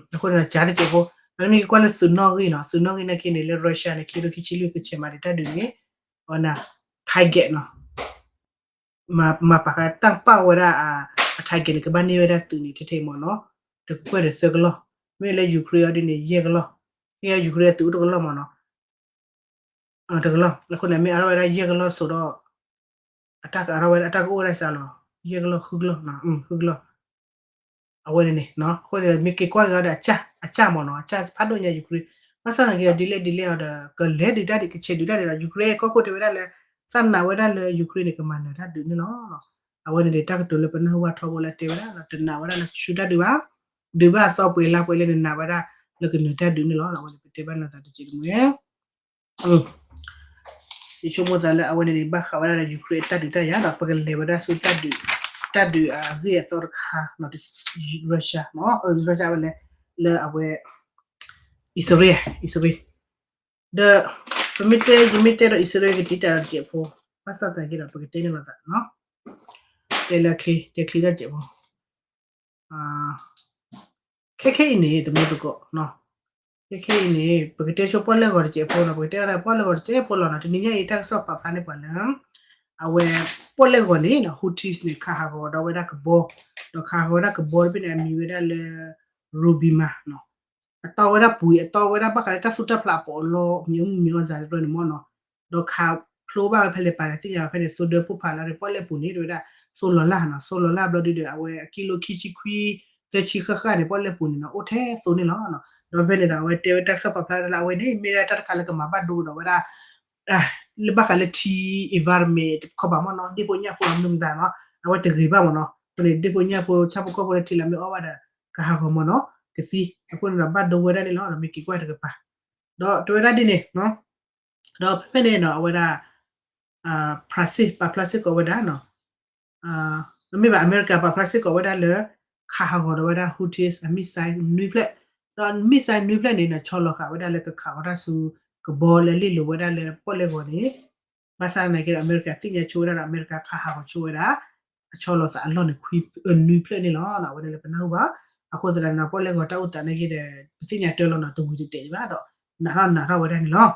အဃိန့ၣ် ကးတစဲးဖိ ဒီးနမ့ၢ်က့ၤကွၢ်လၢသုးနီၣ်ဂံၢ်နီၤ သုးနီၣ်ဂံၢ်နာ်က့န့ၣ် လၢ Russia န့ၣ် ခံကထိခံဆံလွံၢ်ကဆဲးမးဒံးတၢ်ဒုးန့ၣ် အဝဲန့ၣ် target နီၤ မၤပာ်ဃာ်တၢ်ပာ်ဝဲဒၣ်အ target န့ၣ် ကဘၣ်န့ၢ်ဝဲဒၣ်သုးန့ၣ် ထဲထဲမ့ၢ်နီၤ တကကွဲၢ်ဒီးသၢကလီၢ် မ့ၢ်လၢ Ukraine အီၤဒ်န့ၣ် ယဲၢ်ကလီၢ် ယဲၢ် Ukraine သုးအိၣ်တကလီၢ်မ့ၢ်နီၤ တကလီၢ် အဃိန့ၣ် မ့ၢ်အါထီၣ်ဝဲဒၣ်ယဲၢ်ကလီၢ်စိၤဒီး အတၢ်ကအိၣ်ဝဲဒၣ်စးလီၤ ယဲၢ်ကလီၢ် ဃုကလီၢ် ဃုကလီၢ် အဝဲန့ၣ်န့ၣ် အဃိန့ၣ် မ့ၢ်က့ၤကွၢ်က့ၤအီၤဒီးအစၢ် အစၢ်မ့ၢ်နီၤ အစၢ်ဖးဒိၣ်ညါ Ukraine ဘၣ်ဆၣ်သနာ်က့ဒီး ဒ်လဲၣ်ဒ်လဲၣ်အီၤဒီး ကလဲၤဒုးတၢ်ဒုး ကဆဲးဒုးတၢ်ဒုးဒီး Ukraine ကီၢ်ခိၣ်တဲဝဲဒၣ်လၢ သးနာ်ဝဲဒၣ်လၢ Ukraine န့ၣ် ကမၤနၢၤတၢ်ဒုးန့ၣ်လီၤ. အဝဲန့ၣ်န့ၣ် တၢ်ကတိၤလၢပနၢ်ဟူအါထီဘိလၢတဲဝဲဒၣ်လီၤ တနာ်ဝဲဒၣ်လၢကဆူတၢ်ဒုးဘၣ် ဒုးဘၣ်အသီပှဲၤလါပှဲၤလၢနနာ်ဝဲဒၣ် လၢကနၢၤတၢ်ဒုးန့ၣ်လီၤ. အဝဲန့ၣ်ပတဲဘၣ်နသးတက့ၢ်တမံၤ ယဆိကမိၣ်သးလၢအဝဲန့ၣ်န့ၣ် ဘၣ်ဃးဝဲဒၣ်ဒီး Ukraine အတၢ်ဒုးတၢ်ယၤဒီး ပကလဲၤဝဲဒၣ်ဆူတၢ်ဒုး တၢ်ဒုးအဂ့ၢ်အသီတခါ Russia မ့ၢ် Russia ဝဲလဲၣ် လၢအဝဲ အံၣ်စရ့လး အံၣ်စရ့လး ဒီး ပမ့ၢ်တဲ ယမ့ၢ်တဲဒီးအံၣ်စရ့လးကတံာ်တာ်ဒီးတစဲးဖိ ဘၣ်ဆၣ်သနာ်က့ဒီး ပကတဲန့ၣ်လိာ်သးနီၤ တဲလၢချ့ တဲချ့တၢ်တစဲးဖိ ခဲခဲအံၤန့ၣ် တမူတကိး ခဲခဲအံၤန့ၣ် ပကတဲဆိပီၣ်လဲၣ်ဂီၤတစဲးဖိနီၤ ပကတဲအသးပီၣ်လဲၣ်ဂီၤတစဲးဖိလီၤနီၤ တနံၤညါအံၤတၢ်ကစီၣ်ပာ်ဖျါန့ၢ်ပှၤလၢ အဝဲ ပီၣ်လဲၣ်ဂီၤန့ၣ်နီၤ Houthis န့ၣ် ခးဟးဂီၤဒီးဝဲဒၣ်ကဘီ ဒီးခးဟးဂီၤဝဲဒၣ်ကဘီတဘ့ၣ်န့ၣ် အမံၤဝဲဒၣ်လၢ Rubima နီၤ အတီဝဲဒၣ်ပှံၤ အတီဝဲဒၣ်ဘၣ်ဃးလၢတၢ်သူၣ်တၢ်ဖျးအပီးအလီ မံၤအမံၤမံၤအီၤစးတရၢန့ၣ်မ့ၢ်နီၤ ဒီးခးဖျိဘၣ်ဝဲဖဲလဲၣ်ပာ်လၢသ့ၣ်ညါဝဲဖဲန့ၣ် သိဒၢပိၢ်ဖးလၢပီၣ်လဲၣ်ပူၤန့ၣ် တဝဲဒၣ် သိလီၤလၢ်နီၤ သိလီၤလၢ်ဘျီဒုဒီး အဝဲအကံလိခံဆံခွံ သၢဆံဃၣ်ဃၣ်န့ၣ် ပီၣ်လဲၣ်ပူၤန့ၣ်နီၤ အိၣ်ထဲသိန့ၣ်လီၤ. ဒီးဖဲန့ၣ်ဒီး အဝဲတဲဝဲတၢ်ကစီၣ်ပာ်ဖျါလၢအဝဲန့ၣ် မ့ၢ်ဒၣ်တၢ်တခါလၢကမၤဘၣ်ဒိဒီးဝဲဒၣ် လၢဘၣ်ဃးလၢထံ environment တခီဘၣ်မ့ၢ်နီၤ ဒ့ၣ်ဖိညၣ်ဖိအမနုၤမတၤနီၤ အဝဲတဂ့ၤဘၣ်မ့ၢ်နီၤ အဃိန့ၣ် ဒ့ၣ်ဖိညၣ်ဖိဆၣ်ဖိကီၢ်ဖိလၢထံလၢမ့ၢ်အီၣ်ဘၣ်ဒီး ကဟးဂီၤမ့ၢ်နီၤ ကသံ အဃိန့ၣ်ဒီးဘၣ်ဒိဝဲဒၣ်န့ၣ်လီၤ ဒီးမ့ၢ်က့ၤကွၢ်တကပၤ ဒီးတဝဲဒၣ်ဒ်န့ၣ် ဒီးဖဲဖဲန့ၣ်နီၤ အဝဲဒၣ် ဖရၣ်စ့ၣ် ပာ်ဖျါစ့ၢ်ကီးဝဲဒၣ်နီၤ မ့ၢ်ဘၣ် အမဲရကၤ ပာ်ဖျါစ့ၢ်ကီးဝဲဒၣ်လၢ ခးဟးဂီၤဒီးဝဲဒၣ် Houthis အ missile နွံဖျၢၣ် ဒီး missile နွံဖျၢၣ်န့ၣ်နီၤ ဆီလီၤဃာ်ဝဲဒၣ်လၢကခးဃီၤတၢ်ဆူ ကဘီလၢလ့ၣ်လိၤဝဲဒၣ်လၢပီၣ်လဲၣ်ဂီၤန့ၣ် ဘၣ်ဆၣ်သနာ်က့ဒီး အမဲရကၤသ့ၣ်ညါဆိဝဲဒၣ်ဒီး အမဲရကၤခးဟးဂီၤဆိဝဲဒၣ် အဆီလီၤသးအလီၢ်န့ၣ် ခွံ နွံဖျၢၣ်န့ၣ်လီၤ. အဝဲဒၣ်လၢပနၢ်ဟူဘၣ် အဃိသတးန့ၣ်ဒီး ပီၣ်လဲၣ်ဂီၤတၢ်အိၣ်သးနာ်က့ဒီး ပသ့ၣ်ညါတၢ်လီၤနီၤ တဝံၤတတဲာ်ဒံးဘၣ်ဒီး နးထီၣ်နးထီၣ်ဝဲဒၣ်န့ၣ်လီၤ.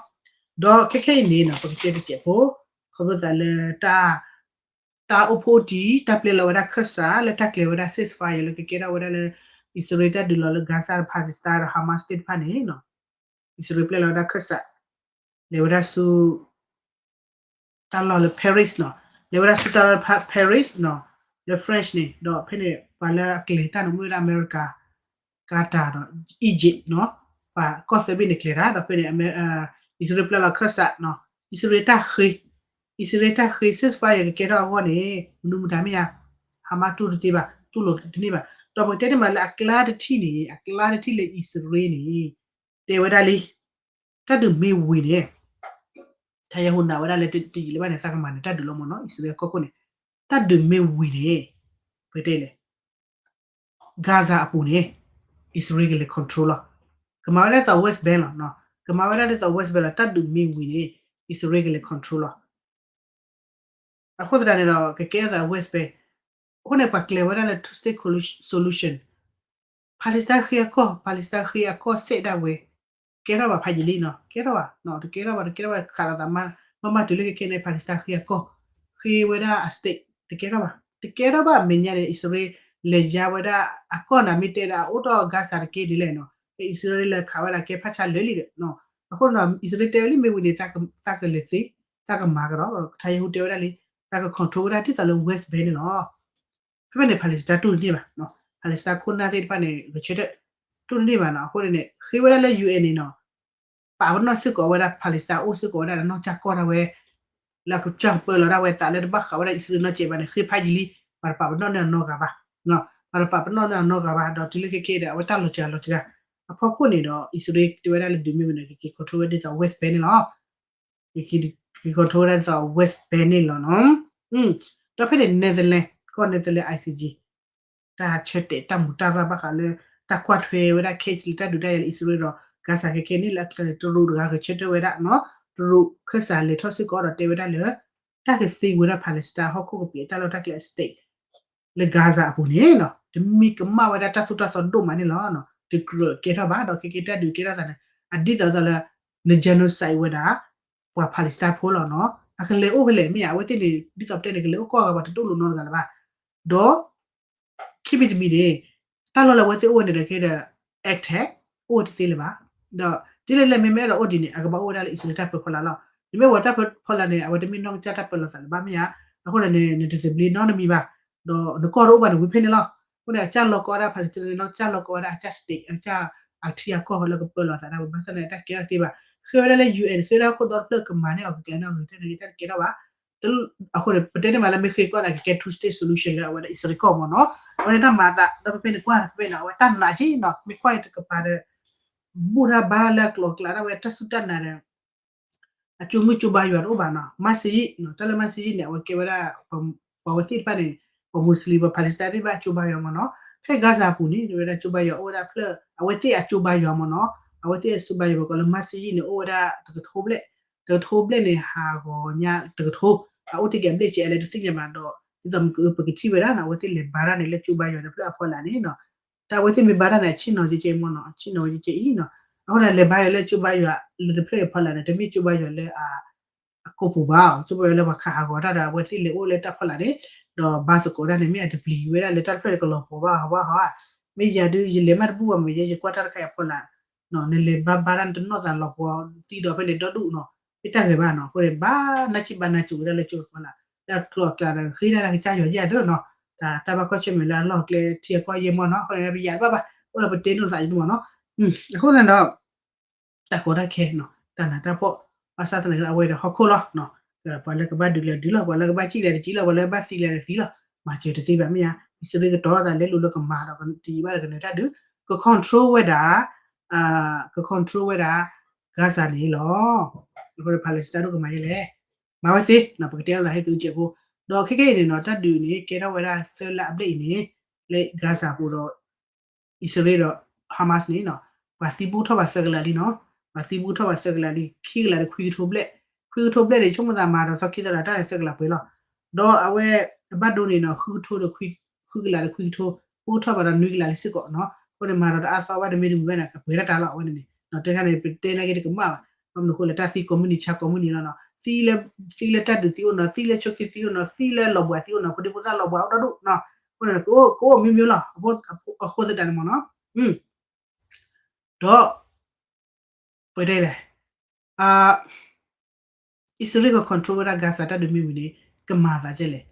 ဒီးခဲခဲအံၤန့ၣ်နီၤ ပကတဲတစဲးဖိ ခီဖျိသးလၢ တၢ်အိၣ်ဖှိၣ်အိၣ်တံၢ် တၢ်ပျဲလီၤဝဲဒၣ်ခၢၣ်စး လၢတၢ်ကျဲၤဝဲဒၣ် ceasefire လၢကကဲထီၣ်ဝဲဒၣ်လၢ အံၣ်စရ့လးတၢ်ဒုးလီၤလၢ Gaza ဒီး Palestine ဒီး Hamas သ့ၣ်တဖၣ်န့ၣ်နီၤ အံၣ်စရ့လးပျဲလီၤဝဲဒၣ်ခၢၣ်စး လဲၤဝဲဒၣ်ဆူ တၢ်လီၢ်လၢ Paris နီၤ လဲၤဝဲဒၣ်ဆူတၢ်လီၢ်လၢ Paris နီၤ လၢ French န့ၣ် ဒီးဖဲန့ၣ် ပှၤလၢအကျဲၤတၢ်န့ၣ် မ့ၢ်ဝဲဒၣ်အမဲရကၤ Qatar ဒီး Egypt နီၤ ပှၤကီၢ်သၢဘ့ၣ်န့ၣ်ကျဲၤတၢ် ဒီးဖဲန့ၣ် အံၣ်စရ့လးပျဲလီၤခၢၣ်စးနီၤ အံၣ်စရ့လးတၢ်ဃ့ အံၣ်စရ့လးတၢ်ဃ့ ceasefire ကကဲထီၣ်အဂီၢ်န့ၣ် မနုၤမတၤမ့ၢ်ဧါ Hamas တူၢ်တသ့ဘၣ် တူၢ်လိာ်တန့ၢ်ဘၣ် ဒီးပကတဲတ့ၢ်မးလၢအကျါတထံၣ်န့ၣ် အကျါတထံၣ်လၢအံၣ်စရ့လးန့ၣ် တဲဝဲဒၣ်လံ တၢ်ဒုးမ့ၢ်ဝံၤန့ၣ် ထါယဟူနၢ်ဝဲဒၣ်လၢတယံာ်လၢၤဘၣ်န့ၣ် သးကမၤန့ၢ်တၢ်ဒုးလီၤမ့ၢ်နီၤ အံၣ်စရ့လးကီၢ်ခိၣ်န့ၣ် တၢ်ဒုးမ့ၢ်ဝံၤန့ၣ် ပတဲလဲၣ် Gaza အပူၤန့ၣ် အံၣ်စရ့လးကလဲၤ control လီၤ ကမၤဝဲဒၣ်ဒ်သိး West Bank လီၤ ကမၤဝဲဒၣ်ဒ်သိး West Bank လီၤ တၢ်ဒုးမ့ၢ်ဝံၤန့ၣ် အံၣ်စရ့လးကလဲၤ control လီၤ အဃိသတးန့ၣ်ဒီး ကကဲထီၣ်သး West Bank အဃိန့ၣ် ပှၤကျဲၤဝဲဒၣ်လၢ two state solution Palestine ဃ့အကီၢ် Palestine ဃ့အကီၢ်စဲးဒၣ်ဝဲ ကဲထီၣ်ဘၣ်ဖးယံာ်လံနီၤ ကဲထီၣ်ဘၣ် တကဲထီၣ်ဘၣ် တကဲထီၣ်ဘၣ် ခးလိာ်သး မ့မ့ၢ်တုၤလၢခဲခဲန့ၣ် Palestine ဃ့အကီၢ် ဃ့ဝဲဒၣ်အ state တကဲထီၣ်ဘၣ် တကဲထီၣ်ဘၣ် မဲာ်ညါန့ၣ် အံၣ်စရ့လး လဲၤယါဝဲဒၣ်အကီၢ်န့ၣ် မ့ၢ်တဲဒၣ်အိၣ်ထီၣ် Gaza တက့ၢ်ဒ်လဲၣ်နီၤ အံၣ်စရ့လးလဲၤခးဝဲဒၣ်ကဲဖးဆါလၢာ်လံဒီး အဃိန့ၣ်ဒီး အံၣ်စရ့လးတဲဝဲလံမ့ၢ်ဝံၤန့ၣ် သးကလဲၤသ့ သးကမၤကဒီး ထါယဟူတဲဝဲဒၣ်လံ သးက control ဝဲဒၣ်ဒ်သိးလၢ West Bank န့ၣ်လီၤ ဖဲဖဲန့ၣ် Palestine တူၢ်တန့ၢ်ဘၣ် Palestine ခိၣ်နၢ်သ့ၣ်တဖၣ်န့ၣ် ဂဲၤဆၢထၢၣ် တူၢ်တန့ၢ်ဘၣ်နီၤ အဃိန့ၣ်န့ၣ် ဃ့ဝဲဒၣ်လၢ UN န့ၣ်နီၤ ပာ်ပနီၣ်စ့ၢ်ကီးဝဲဒၣ် Palestine အိၣ်စ့ၢ်ကီးဝဲဒၣ်လၢနီၢ်ကစၢ်ကီၢ်ဒၣ်ဝဲ လၢကစၢ်ကပၢလီၤဒၣ်ဝဲသးလၢတဘၣ်ဃးဝဲဒၣ်အံၣ်စရ့လးနီၢ်ကဲးဘၣ်န့ၣ် ဃ့ဖးယံာ်လံ ပှၤတပာ်ပနီၣ်န့ၢ်အနီတဂၤဘၣ် ပှၤတပာ်ပနီၣ်န့ၢ်အနီတဂၤဘၣ် ဒီးတုၤလၢခဲခဲဒီး အဝဲတၢ်လီၤစှၤလီၤစှၤ အဖီခိၣ်န့ၣ်ဒီး အံၣ်စရ့လးတဲဝဲဒၣ်လၢဒုးမ့ၢ်ဝံၤန့ၣ် ကက့ၤ control ဝဲဒ်သိး West Bank န့ၣ်လီၤ ကက့ၤ control ဝဲဒၣ်ဒ်သိး West Bank န့ၣ်လီၤနီၤ ဒီးဖဲန့ၣ် Netherlands ကီၢ် Netherlands I C J တၢ်ဆၢတဲာ်တၢ်မူးတၢ်ရၢ်ဘၣ်ဃးလၢ တၢ်ကွၢ်ထွဲဝဲဒၣ် case လၢတၢ်ဒုးတၢ်ယၤလၢအံၣ်စရ့လးဒီး Gaza ခဲခဲန့ၣ်လၢအကျါန့ၣ် တရူးတဂၤဂဲၤဆၢထၢၣ်ဝဲဒၣ်နီၤ တရူးခၢၣ်စးလဲၤထီၣ်စ့ၢ်ကီးဒီးတဲဝဲဒၣ်လၢ တၢ်ကသ့ဝဲဒၣ် Palestine ဟီၣ်ခိၣ်ကပံာ်အတၢ်လီၢ်တၢ်ကျဲအ state လၢ Gaza အပူၤန့ၣ်နီၤ တမံၤကမၣ်ဝဲဒၣ်တၢ်သိၣ်တၢ်သီဒိၣ်မးန့ၣ်လီၤ. တကြၢးကဲထီၣ်ဘၣ် ဒီးခဲကဲတၢ်ဒုးကဲထီၣ်သးန့ၣ် အဒ်သိးသိးလၢ န genocide ဝဲဒၣ် ပှၤ Palestine ဖိလီၤနီၤ. အကလဲၤအိၣ်ဖဲလဲၣ်မ့ၢ်ဧါ အဝဲသ့ၣ်န့ၣ် ဒ်သိးပတဲန့ၣ် ကလဲၤအိၣ်ကီၢ်ဂၤ ပှၤတဒိၣ်လိာ်နီတဂၤလၢၤဘၣ်. ဒီး ခံမံၤတမံၤန့ၣ် တၢ်လီၢ်လၢအဝဲသ့ၣ်အိၣ်ဝဲန့ၣ်ဒီးခဲဒီး attack အိၣ်ဝဲတသ့လၢၤဘၣ်. ဒီးဒ်လဲၣ်လဲၣ် မ့မ့ၢ်အဲၣ်ဒိးအိၣ်ဒ်န့ၣ် အကဘၣ်အိၣ်ဝဲဒၣ်လၢအံၣ်စရ့လးတၢ်ပၢဖီလာ်လီၤ. နမ့ၢ်ဝဲတၢ်ပၢဖီလာ်န့ၣ် အဝဲတမ့ၢ်နီၢ်ကစၢ်တၢ်ပၢလီၤသးလၢၤဘၣ်မ့ၢ်ဧါ. အဃိန့ၣ်န့ၣ် နတသဘျ့နီတမံၤဘၣ်. ဒီးနကီၢ်တအိၣ်ဘၣ်န့ၣ်ဝံၤဖဲန့ၣ်လီၤ. အဃိန့ၣ် အကစၢ်လီၤကီဝဲဒၣ် Palestine နီၢ်ကစၢ်လီၤကီဝဲဒၣ်အကစၢ် state အကစၢ်အထံအကီၢ်လၢကပၢလီၤသးဒၣ်ဝဲ ဘၣ်ဆၣ်န့ၣ် တၢ်ကဲထီၣ်သ့ဘၣ်. ဃ့ဝဲဒၣ်လၢ UN ဃ့ဝဲဒၣ်ခိၣ်ဒီတဖျၢၣ်ကမၤန့ၢ်အီၤကကျဲၤန့ၢ်အီၤဂ့ၤတၢ်န့ၣ် တၢ်တကဲထီၣ်ဘၣ်. အဃိန့ၣ် ပတဲန့ၢ်မးလၢမ့ၢ်ဃ့ကီၢ်န့ၣ် ကကဲ two state solution လၢအဝဲဒၣ်အံၣ်စရ့လးကီၢ်မ့ၢ်နီၤ. အဝဲန့ၣ်တၢ်မၤအသး ဒီးဖဲဖဲန့ၣ်ကွၢ်ဖဲဖဲန့ၣ် အဝဲတၢ်နာ်က့နီၤ မ့ၢ်ကွၢ်အံၤတကပၤဒီး ဘူၣ်တၢ်ဘါတၢ်လၢအကျိၤအကျဲဒၣ်ဝဲတၢ်စူၢ်တၢ်နာ်ဒီး အကၠိမုၢ်ကၠိဘါယွၤတအိၣ်ဘၣ်နီၤ. မၤစယံး တၢ်လၢမၤစယံးန့ၣ် အဝဲကဲဝဲဒၣ် ပှၤဝဲသ့ၣ်တဖၣ်န့ၣ် ပှၤ Muslim ပှၤ Palestine သ့ၣ်တဖၣ်အကၠိဘါယွၤမ့ၢ်နီၤ, ဖဲ Gaza အပူၤန့ၣ် တဲဝဲဒၣ်ကၠိဘါယွၤအိၣ်ဝဲဒၣ်ဖျၢၣ် အဝဲသ့ၣ်အကၠိဘါယွၤမ့ၢ်နီၤ, အဝဲသ့ၣ်အကၠိဘါယွၤပကိးလၢ masjid န့ၣ် အိၣ်ဝဲဒၣ်တကထိဘျဲၣ်, တကထိဘျဲၣ်န့ၣ် ဟးဂီၤညါတကထိ, အအိၣ်တ့ၢ်က့ၤအဘျဲၣ်စဲးလဲၣ်တသ့ၣ်ညါဘၣ်ဒီး ဒ်သိးမ့ၢ်ကပကထံၣ်ဝဲဒၣ်နီၤ အဝဲသ့ၣ်လဲၤဘါတၢ်န့ၣ်လၢကၠိဘါယွၤတဖျၢၣ်အဖီလာ်န့ၣ်နီၤ, တၢ်အဝဲသ့ၣ်မ့ၢ်ဘါတၢ်န့ၣ် အဆ့ၣ်နီၤကဲကဲမ့ၢ်နီၤ, အဆ့ၣ်နီၤဝဲကဲကဲအံၤနီၤ, အဃိန့ၣ် လဲၤဘါယွၤလၢကၠိဘါယွၤလၢတဖျၢၣ်အဖီလာ်န့ၣ် တမ့ၢ်ကၠိဘါယွၤလၢအ အကိာ်ပူၤဘၣ်, ကၠိဘါယွၤလၢပှၤခးဟးဂီၤတၢ်ဒီး အဝဲသ့ၣ်လဲၤအိၣ်လၢတၢ်ဖီလာ်န့ၣ်, ဒီးဘါသကိးတၢ်န့ၣ် မ့ၢ်အတပျံၤဝဲဒၣ်လၢတၢ်တဖျၢၣ်န့ၣ် ကလီၤပှီၤဘၣ်ဟးဘၣ်ဟး, မ့ၢ်ယၤဒုး ယလဲၤမးတဘူၣ်ဘၣ်မ့ၢ်ယဲ ယကွၢ်တၢ်တခါအံၤအဖီလာ်, နလဲၤဘါဘါတၢ်နတနီၣ်သးလီၤပှီၤသံဒီးဖဲန့ၣ်ဒီဒူၣ်နီၤ, မ့ၢ်တၢ်ဂ့ၤဘၣ်နီၤ, အဃိန့ၣ် ဘၣ်နၢ်ကံၣ်ဘၣ်နၢ်စူၤဝဲဒၣ်လၢကၠိအဖီလာ်, လၢအကျိၤအကျဲဒီး ဃ့တၢ်လၢကစၢ်ယွၤယဲၢ်အသိးနီၤ, တၢ်တၢ်ဘၣ်ကွၢ်ဆၢၣ်မဲာ်လၢအလီၢ်ကျဲထံအကီၢ်ယဲၢ်မ့ၢ်နီၤ, အဃိန့ၣ် ပယၤတဘၣ်ဘၣ် အိၣ်လၢပတဲလိာ်သးအံၤမ့ၢ်နီၤ, အဃိန့ၣ်ဒီး တၢ်ကီတၢ်ခဲနီၤ, တၢ်နးတၢ်ဖှီၣ်, ဘၣ်ဆၣ်သနာ်က့အဝဲဒီးဟီၣ်ခိၣ်လီၤ, ပှၤလၢကဘၣ်ဒုးလဲၤဒုးလီၤ, ပှၤလၢကဘၣ်စံၣ်လဲၤတစံၣ်လီၤ, ပှၤလၢဘၣ်သံလဲၤတသံလီၤ, မၤစၢၤတသ့ဘၣ်မ့ၢ်ဧါ, အံၣ်စရ့လးကတီၤသးလဲလိာ်လၢကမၤဒီးတယံာ်ဘၣ်ဒီးကနၢၤတၢ်ဒုး, က control ဝဲဒၣ်, က control ဝဲဒၣ် Gaza န့ၣ်လီၤ, အဃိ Palestine ဒိၣ်ကမၤယဲလဲၣ်, မၤဝဲသ့, ပကတဲလိာ်သးဟဲက့ၤအုကဲးဖိ, ဒီးခဲကနံၣ်အံၤန့ၣ်နီၤ တၢ်ဒုးန့ၣ် ကဲထီၣ်ဝဲဒၣ်သၢလါအဘျဲၣ်အံၤန့ၣ်, လၢ Gaza ပူၤဒီး အံၣ်စရ့လးဒီး Hamas န့ၣ်နီၤ, ပှၤသံဘူးထီၣ်ဘၣ်သၢကလးလံနီၤ, ပှၤသံဘူးထီၣ်ဘၣ်သၢကလးလံ, ခံကလးဒီးခွံကထိဘျဲၣ်, ခွံကထိဘျဲၣ်န့ၣ် ဆိကမိၣ်သးမၤဒီးသီခံသီဒီးတၢ်န့ၣ်သၢကလးပှဲၤလီၤ, ဒီးအဝဲ အဘၣ်ဒိန့ၣ်နီၤ ဃုကထိဒီး ဃုကလးဒီးခွံကထိ, ဘူးထီၣ်ဘၣ်ဒီးနွံကလးလံစ့ၢ်ကီးနီၤ, အဃိန့ၣ် မၤဒီးတအါသီဘၣ်တမ့ၢ်တမုာ်ဘၣ်န့ၣ် ကပှဲၤတၢ်တၢ်လီၤအဝဲန့ၣ်န့ၣ်, တဲခါန့ၣ် ပတဲနာ်က့တကမၣ်ဘၣ်, ဘၣ်မနုၤအဃိလဲၣ် တၢ်သံကိးမုၢ်နံၤဆါ ကိးမုၢ်နံၤလီၤနီၤ, သံလၢတၢ်ဒုးသံအိၣ်နီၤ, သံလၢဆိးက့သံအိၣ်နီၤ, သံလၢလီၤဘှံးသံအိၣ်နီၤ, ဖိဒံဖိသၣ်လီၤဘှံးအိၣ်ဒီဒူၣ်နီၤ, အဃိန့ၣ် ကအိၣ်မ့ၢ်မ့ၢ်လီၤ, အဃိသတးန့ၣ်မ့ၢ်နီၤ, ဒီး ပတဲလဲၣ်, အံၣ်စရ့လးက control ဝဲဒၣ် Gaza တၢ်ဒုးမ့ၢ်ဝံၤန့ၣ် ကမၤသးကဲလဲၣ်,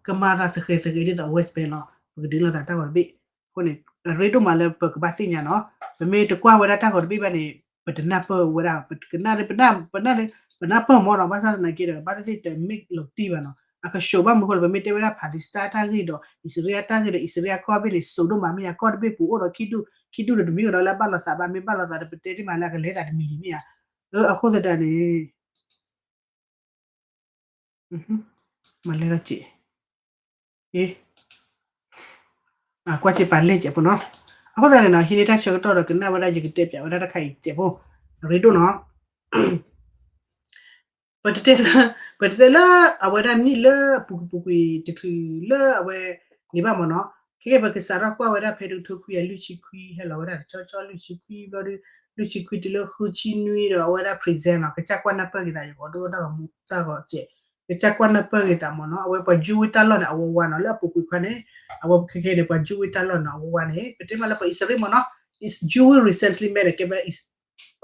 ကမၤသးသဃဲၤသဃဲၤဒ်သိး West Bank လီၤ, ပကဒုးလိာ်သးတၢ်ဂီၤတဘ့ၣ်, အဃိန့ၣ် အရ့ဒိၣ်မးလၢပကဘၣ်သ့ၣ်ညါနီၤ, ပမ့ၢ်တကွၢ်ဝဲဒၣ်တၢ်ဂီၤတဘ့ၣ်ဘၣ်န့ၣ် ပတနၢ်ပၢၢ်ဝဲဒၣ်, ပကနၣ် ပနၢ်ပၢၢ်မ့ၢ်နီၤ, ဘၣ်ဆၣ်သနာ်က့ဒီး ဘၣ်သ့ၣ်သ့ၣ်တမ့ၢ်လီၤတံၢ်ဘၣ်နီၤ, အကဆှိးဘၣ်မနုၤအဃိလဲၣ် ပမ့ၢ်တဲဝဲဒၣ် Palestine တၢ်ဂ့ၢ်ဒီး အံၣ်စရ့လးတၢ်ဂ့ၢ်ဒီး အံၣ်စရ့လးကီၢ်ဘ့ၣ်န့ၣ် စိၤဒိၣ်မးမ့ၢ်ဧါ, ကီၢ်တဘ့ၣ်ပူၤအိၣ်ဒီး ခံဒူၣ်တမံၤဒီးလၢအဘၣ်လိာ်သးဘၣ်, မ့ၢ်ဘၣ်လိာ်သးဒီး ပတဲတ့ၢ်မးလၢအကလဲၤသးတမံၤလံမ့ၢ်ဧါ, အဃိသတးန့ၣ် မၤလဲၢ်ထီၣ်စ့ၢ်, ကွၢ်စ့ၢ်ပာ်လဲၢ်စဲးဖိနီၤ, အဃိသတးန့ၣ်နီၤ ဟံးန့ၢ်တၢ်ဆၢကတီၢ်ဒီးကနၣ်ဝဲဒၣ် ယကတဲပၠးဝဲဒၣ်တခါအံၤစဲးဖိ, အရ့ဒိၣ်နီၤ ပတတဲလၢ, ပတတဲလၢ အဝဲဒၣ်နံၣ်လၢပူၤကွံာ်ပူၤကွံာ်တချုးလၢအဝဲန့ၣ်ဘၣ်မ့ၢ်နီၤ, ခဲကဲပကစးထီၣ်ကွၢ်ဝဲဒၣ်ဖဲတကထိခွံကယၤလွံၢ်ဆံခွံ ဟဲလီၤဝဲဒၣ်တဆီဆီလွံၢ်ဆံခွံဘျီဒီး လွံၢ်ဆံခွံတုၤလၢဃုဆံနွံဒီးအဝဲဒၣ် present နီၤ, ကစၢ်ကွၢ်နၢ်ပၢၢ်က့ၤသး ယကအိၣ်ဒိတၢ်ဂီၤမူတၢ်ဂီၤစဲး, ကစၢ်ကွၢ်နၢ်ပၢၢ်က့ၤသးမ့ၢ်နီၤ, အဝဲပှၤယူဝ့ၢ်တၢ်လီၢ်န့ၣ် အဝဲဝါနီၤ, လၢအပူၤကွံာ်ခွါန့ၣ် အဝဲခဲခဲန့ၣ် ပှၤယူဝ့ၢ်တၢ်လီၢ်န့ၣ် အဝဲဝါန့ၣ် ပတဲမးလၢပှၤအံၣ်စရ့လးမ့ၢ်နီၤ, Jew recently မ့ၢ်ဒီးကဲဝဲ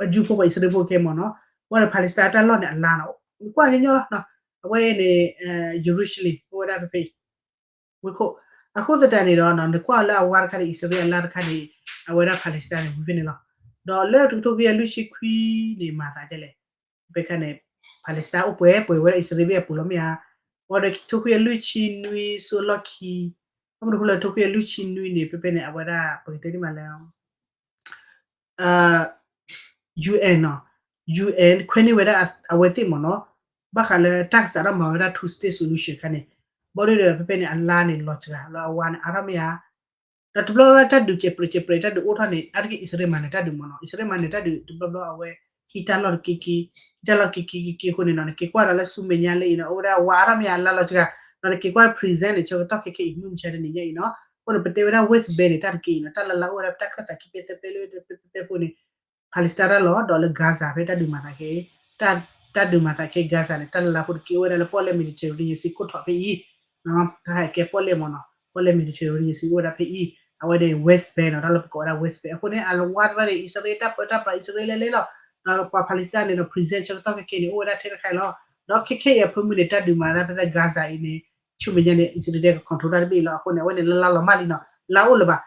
အယူဖိပှၤအံၣ်စရ့လးဖိခဲမ့ၢ်နီၤ, ဝဲဒီး Palestine တၢ်လီၢ်န့ၣ်အလါနီၤ, နကွၢ်ညီညီလီၤ, အဝဲန့ၣ် Jerusalem အိၣ်ဝဲဒၣ်ဖဲဖဲအံၤ, ဝ့ၢ်ခိၣ်, အဃိသတးန့ၣ်ဒီး နကွၢ်လၢအဝါတခါန့ၣ် အံၣ်စရ့လးအလါတခါန့ၣ်, အဝဲဒၣ် Palestine န့ၣ် ဝံၤဖဲန့ၣ်လီၤ, ဒီးလၢတကထိခွံကယၤလွံၢ်ဆံခွံန့ၣ် မၤသးဒ်လဲၣ်, ဖဲခါန့ၣ် Palestine အိၣ်ပှဲၤပှဲၤဝဲဒၣ်အံၣ်စရ့လးဘ့ၣ်အပူၤလီၤမ့ၢ်ဧါ, ဝံၤဒီးတကထိခွံကယၤလွံၢ်ဆံနွံဆူအလီၢ်ခံ, ဘၣ်မနုၤအဃိလဲၣ် တကထိခွံကယၤလွံၢ်ဆံနွံန့ၣ် ဖဲဖဲန့ၣ် အဝဲဒၣ် ပကတဲဒ်မးလၢ UN နီၤ, UN ခွဲးန့ၢ်ဝဲဒၣ်အဝဲသ့ၣ်မ့ၢ်နီၤ, ဘၣ်ဃးလၢတၢ်ကစးထီၣ်မၤဝဲဒၣ် two state solution ခါန့ၣ်, ဘၣ်ဒီးဖဲဖဲန့ၣ် အလါန့ၣ်လီၤစှၤလၢအဝါန့ၣ် အါထီၣ်မ့ၢ်ဧါ, ဒီးတဘျီလၢတၢ်ဒုးစဲးပြဲးစဲးပြဲးတၢ်ဒုးအိၣ်ထီၣ်န့ၣ် အါတက့ၢ်အံၣ်စရ့လးမၤနၢၤတၢ်ဒုးမ့ၢ်နီၤ, အံၣ်စရ့လးမၤနၢၤတၢ်ဒုးတဘျီဘျီအဝဲ ဟံးတၢ်လီၢ်တက့ၢ်က့ၢ်, ဟံးတၢ်လီၢ်က့ၢ်က့ၢ်က့ၢ်က့ၢ်အဃိန့ၣ်နီၤ, နက့ၤကွၢ်ဒီးလၢဆူမဲာ်ညါလၢအံၤနီၤ အိၣ်ဝဲဒၣ်ဝါအါထီၣ်မ့ၢ်ဧါ လါလီၤစှၤ, ဒီးနက့ၤကွၢ် present န့ၣ် ဆၢကတီၢ်ခဲခဲအံၤ မုၢ်မဆါတနံၤညါအံၤနီၤ, အဃိန့ၣ် ပတဲဝဲဒၣ် West Bank န့ၣ် တၢ်တက့ၢ်အံၤနီၤ, တၢ်လၢလၢအိၣ်ဝဲဒၣ်တၢ်ခၢၣ်သးခံပဲသၢပဲလၢပဲပဲပဲဖိန့ၣ် Palestine တၢ်လီၢ် ဒီးလၢ Gaza ဖဲတၢ်ဒုးမၤသးခဲ, တၢ်ဒုးမၤသးခဲ Gaza န့ၣ် တၢ်လၢလၢအဃိတက့ၢ် အိၣ်ဝဲဒၣ်လၢပီၣ်လဲၣ် Mediterranean Sea ခိၣ်ထီၣ်ဖဲအံၤ, တၢ်ဟဲကဲပီၣ်လဲၣ်မ့ၢ်နီၤ, ပီၣ်လဲၣ် Mediterranean Sea အိၣ်ဝဲဒၣ်ဖဲအံၤ, အဝဲန့ၣ် West Bank နီၤ, တၢ်လၢပကိးဝဲဒၣ် West Bank အဃိန့ၣ် အဝဲတဖၣ်န့ၣ် အံၣ်စရ့လးတၢ်ပၢတၢ်ပြး အံၣ်စရ့လးလဲၤလဲၤလီၤ, ဒီးပှၤ Palestine န့ၣ်ဒီး present ဆၢကတီၢ်ခဲခဲန့ၣ် အိၣ်ဝဲဒၣ်ထဲတခါအံၤလီၤ, ဒီးခဲခဲအံၤအဖၢမုၢ်န့ၣ် တၢ်ဒုးမၤသးဖဲသၢ Gaza အံၤန့ၣ် ဆူမဲာ်ညါန့ၣ် အံၣ်စရ့လးက control တၢ်တဘ့ၣ်အံၤလီၤ, အဃိန့ၣ် အဝဲန့ၣ်လၢလါလီၤမၢ်လံနီၤ, လါအိၣ်လၢၤဘၣ်,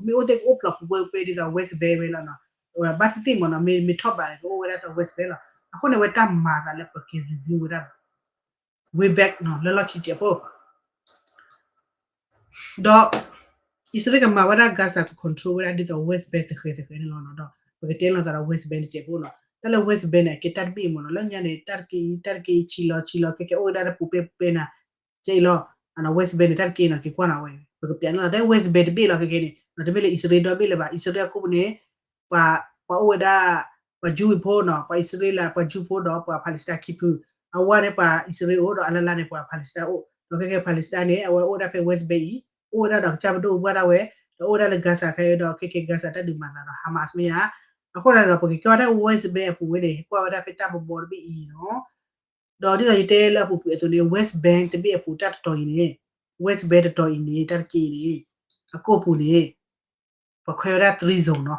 မ့ၢ်အိၣ်သ့ၣ်ကအိၣ်ဖျိးပှဲၤပှဲၤဒ်သိး West Bank ဝဲလီၤနီၤ, ဘၣ်သ့ၣ်သ့ၣ်မ့ၢ်နီၤ မ့ၢ်ထီၣ်ဘးန့ၣ် ကအိၣ်ဝဲဒၣ်သိး West Bank လီၤ, အဃိန့ၣ် အဝဲတၢ်မၤသးလၢပက review ဝဲဒၣ် way back နီၤ လၢလီၢ်ခံစဲးဖိ ဒီး အံၣ်စရ့လးကမၤဝဲဒၣ် Gaza က control ဝဲဒၣ်ဒ်သိး West Bank သဃဲၤသဃဲၤန့ၣ်လီၤနီၤ, ဒီးပကတဲလိာ်သးဒီး West Bank တစဲးဖိနီၤ, တၢ်လၢ West Bank န့ၣ် အကဲတၢ်တဘ့ၣ်အံၤမ့ၢ်နီၤ, လၢညါန့ၣ် တၢ်တက့ၢ်အံၤ တၢ်တက့ၢ်အံၤ ဆံးလီၤဆံးလီၤ ခဲကဲအိၣ်ဝဲဒၣ်တပူၤပဲပဲနၤ ကဲအံၤလီၤ, West Bank န့ၣ် တၢ်တက့ၢ်နီၤ က့ၤကွၢ်နီၤဝဲ ပကပျးန့ၣ်လီၤ တဲ West Bank တဘ့ၣ်လီၤခဲခဲန့ၣ် တမ့ၢ်လၢအံၣ်စရ့လးဒီဘ့ၣ်လၢၤဘၣ် အံၣ်စရ့လးအကိးပူၤန့ၣ် ပှၤ ပှၤအိၣ်ဝဲဒၣ် ပှၤ Jew ဖိနီၤ ပှၤအံၣ်စရ့လး ပှၤ Jew ဖိဒီးပှၤ Palestine ခံဖု အဝါန့ၣ်ပှၤအံၣ်စရ့လးအိၣ်ဒီးအလၢ်လၢ်န့ၣ် ပှၤ Palestine အိၣ် ဒီးခဲခဲ Palestine န့ၣ် အဝဲအိၣ်ဝဲဒၣ်ဖဲ West Bank အံၤ အိၣ်ဝဲဒၣ်ဒီးကစၢ်ပဒိၣ်ပှၢ်ဒၣ်ဝဲ ဒီးအိၣ်ဝဲဒၣ်လၢ Gaza ခဲအံၤဒီးခဲခဲ Gaza တၢ်ဒုးမၤသးဒီး Hamas မ့ၢ်ဧါ အဃိသတးဒီး ပကကဲထီၣ်ဝဲဒၣ် West Bank အပူၤဝဲန့ၣ် ကွၢ်ဝဲဒၣ်ဖဲတၢ်ဘီဘီတဘ့ၣ်အံၤနီၤ ဒီးဒ်သိးယတဲလၢအပူၤကွံာ်အသိးန့ၣ် West Bank တဘ့ၣ်အပူၤတၢ်တတီၤအံၤန့ၣ် West Bank တတီၤအံၤန့ၣ် တၢ်တက့ၢ်အံၤန့ၣ် အကိးပူၤန့ၣ် ပှၤခွဲဝဲဒၣ် three zone နီၤ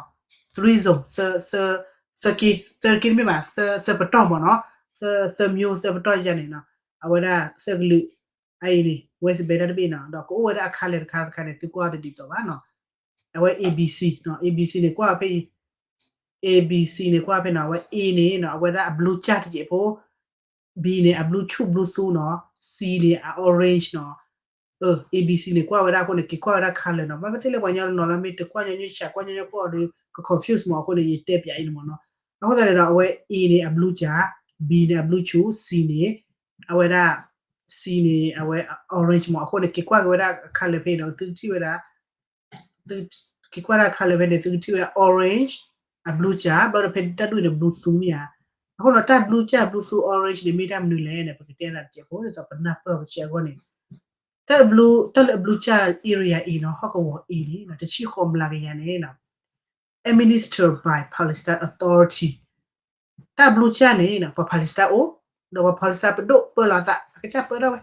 three zone သၢ သၢ သၢက့ သၢက့တမ့ၢ်ဘၣ် သၢ သၢပတီၢ်မ့ၢ်နီၤ သၢ သၢမျိုး သၢပတီၢ်ယၤန့ၣ်နီၤ အဝဲဒၣ်သၢကလုာ် အအံၤန့ၣ် West Bank တၢ်တဘ့ၣ်နီၤ ဒီးကအိၣ်ဝဲဒၣ်အ color တခါတခါန့ၣ် သုကွၢ်အီၤတဒ်သိးဘၣ်နီၤ အဝဲ A B C နီၤ A B C န့ၣ် ကွၢ်ဖဲအံၤ A B C န့ၣ် ကွၢ်ဖဲနီၤ အဝဲ A န့ၣ်နီၤ အဝဲဒၣ်အ blue ကၠၢ်တစဲးဖိ B န့ၣ် အ blue ဆူၣ် blue သူနီၤ C န့ၣ် အ orange နီၤ A B C န့ၣ် ကွၢ်ဝဲဒၣ်အဃိန့ၣ် က့ၤကွၢ်ဝဲဒၣ် color နီၤ ဘၣ်မ့ၢ်သ့ၣ်လၢပှၤကညီတနီၤလၢမ့ၢ်တကွၢ်ညီနုၢ်ဆး ကွၢ်ညီနုၢ်ကွၢ်အီၤဒီး က confuse မးအဃိန့ၣ် ယတဲပၠးအံၤန့ၣ်မ့ၢ်နီၤ အဃိသတးန့ၣ်ဒီး အဝဲ A န့ၣ် အ blue ကၠၢ် B န့ၣ် အ blue ဆူၣ် C န့ၣ် အဝဲဒၣ် C န့ၣ် အဝဲ orange မးအဃိန့ၣ် က့ၤကွၢ်က့ၤဝဲဒၣ် color ဖဲအံၤဒီး သုကထံၣ်ဝဲဒၣ် က့ၤကွၢ်ဒၣ် color ဖဲန့ၣ် သုကထံၣ်ဝဲဒၣ် orange အ blue ကၠၢ် ဘျီဒီးဖဲတၢ်ဒူၣ်န့ၣ် blue သူမ့ၢ်ဧါ အဃိဒီးတၢ် blue ကၠၢ် blue သူ orange န့ၣ် မ့ၢ်တၢ်မနုၤလဲၣ်န့ၣ် ပကတဲသးတစဲးဖိ ဒ်သိးပနၢ်ပၢၢ်အီၤကဆဲးအဂီၢ်န့ၣ် တၢ် blue တၢ်လၢအ blue ကၠၢ် area အံၤနီၤ ဟီၣ်ကဝီၤအံၤန့ၣ် တဆံဃိးမျးကယၤန့ၣ် administered by Palestine Authority တၢ် blue ကၠၢ်န့ၣ် ပှၤ Palestine အိၣ် ဒီးပှၤ Palestine ပဒိၣ်ပၢလီၤအသး အကစၢ်ပၢထီၣ်ဝဲ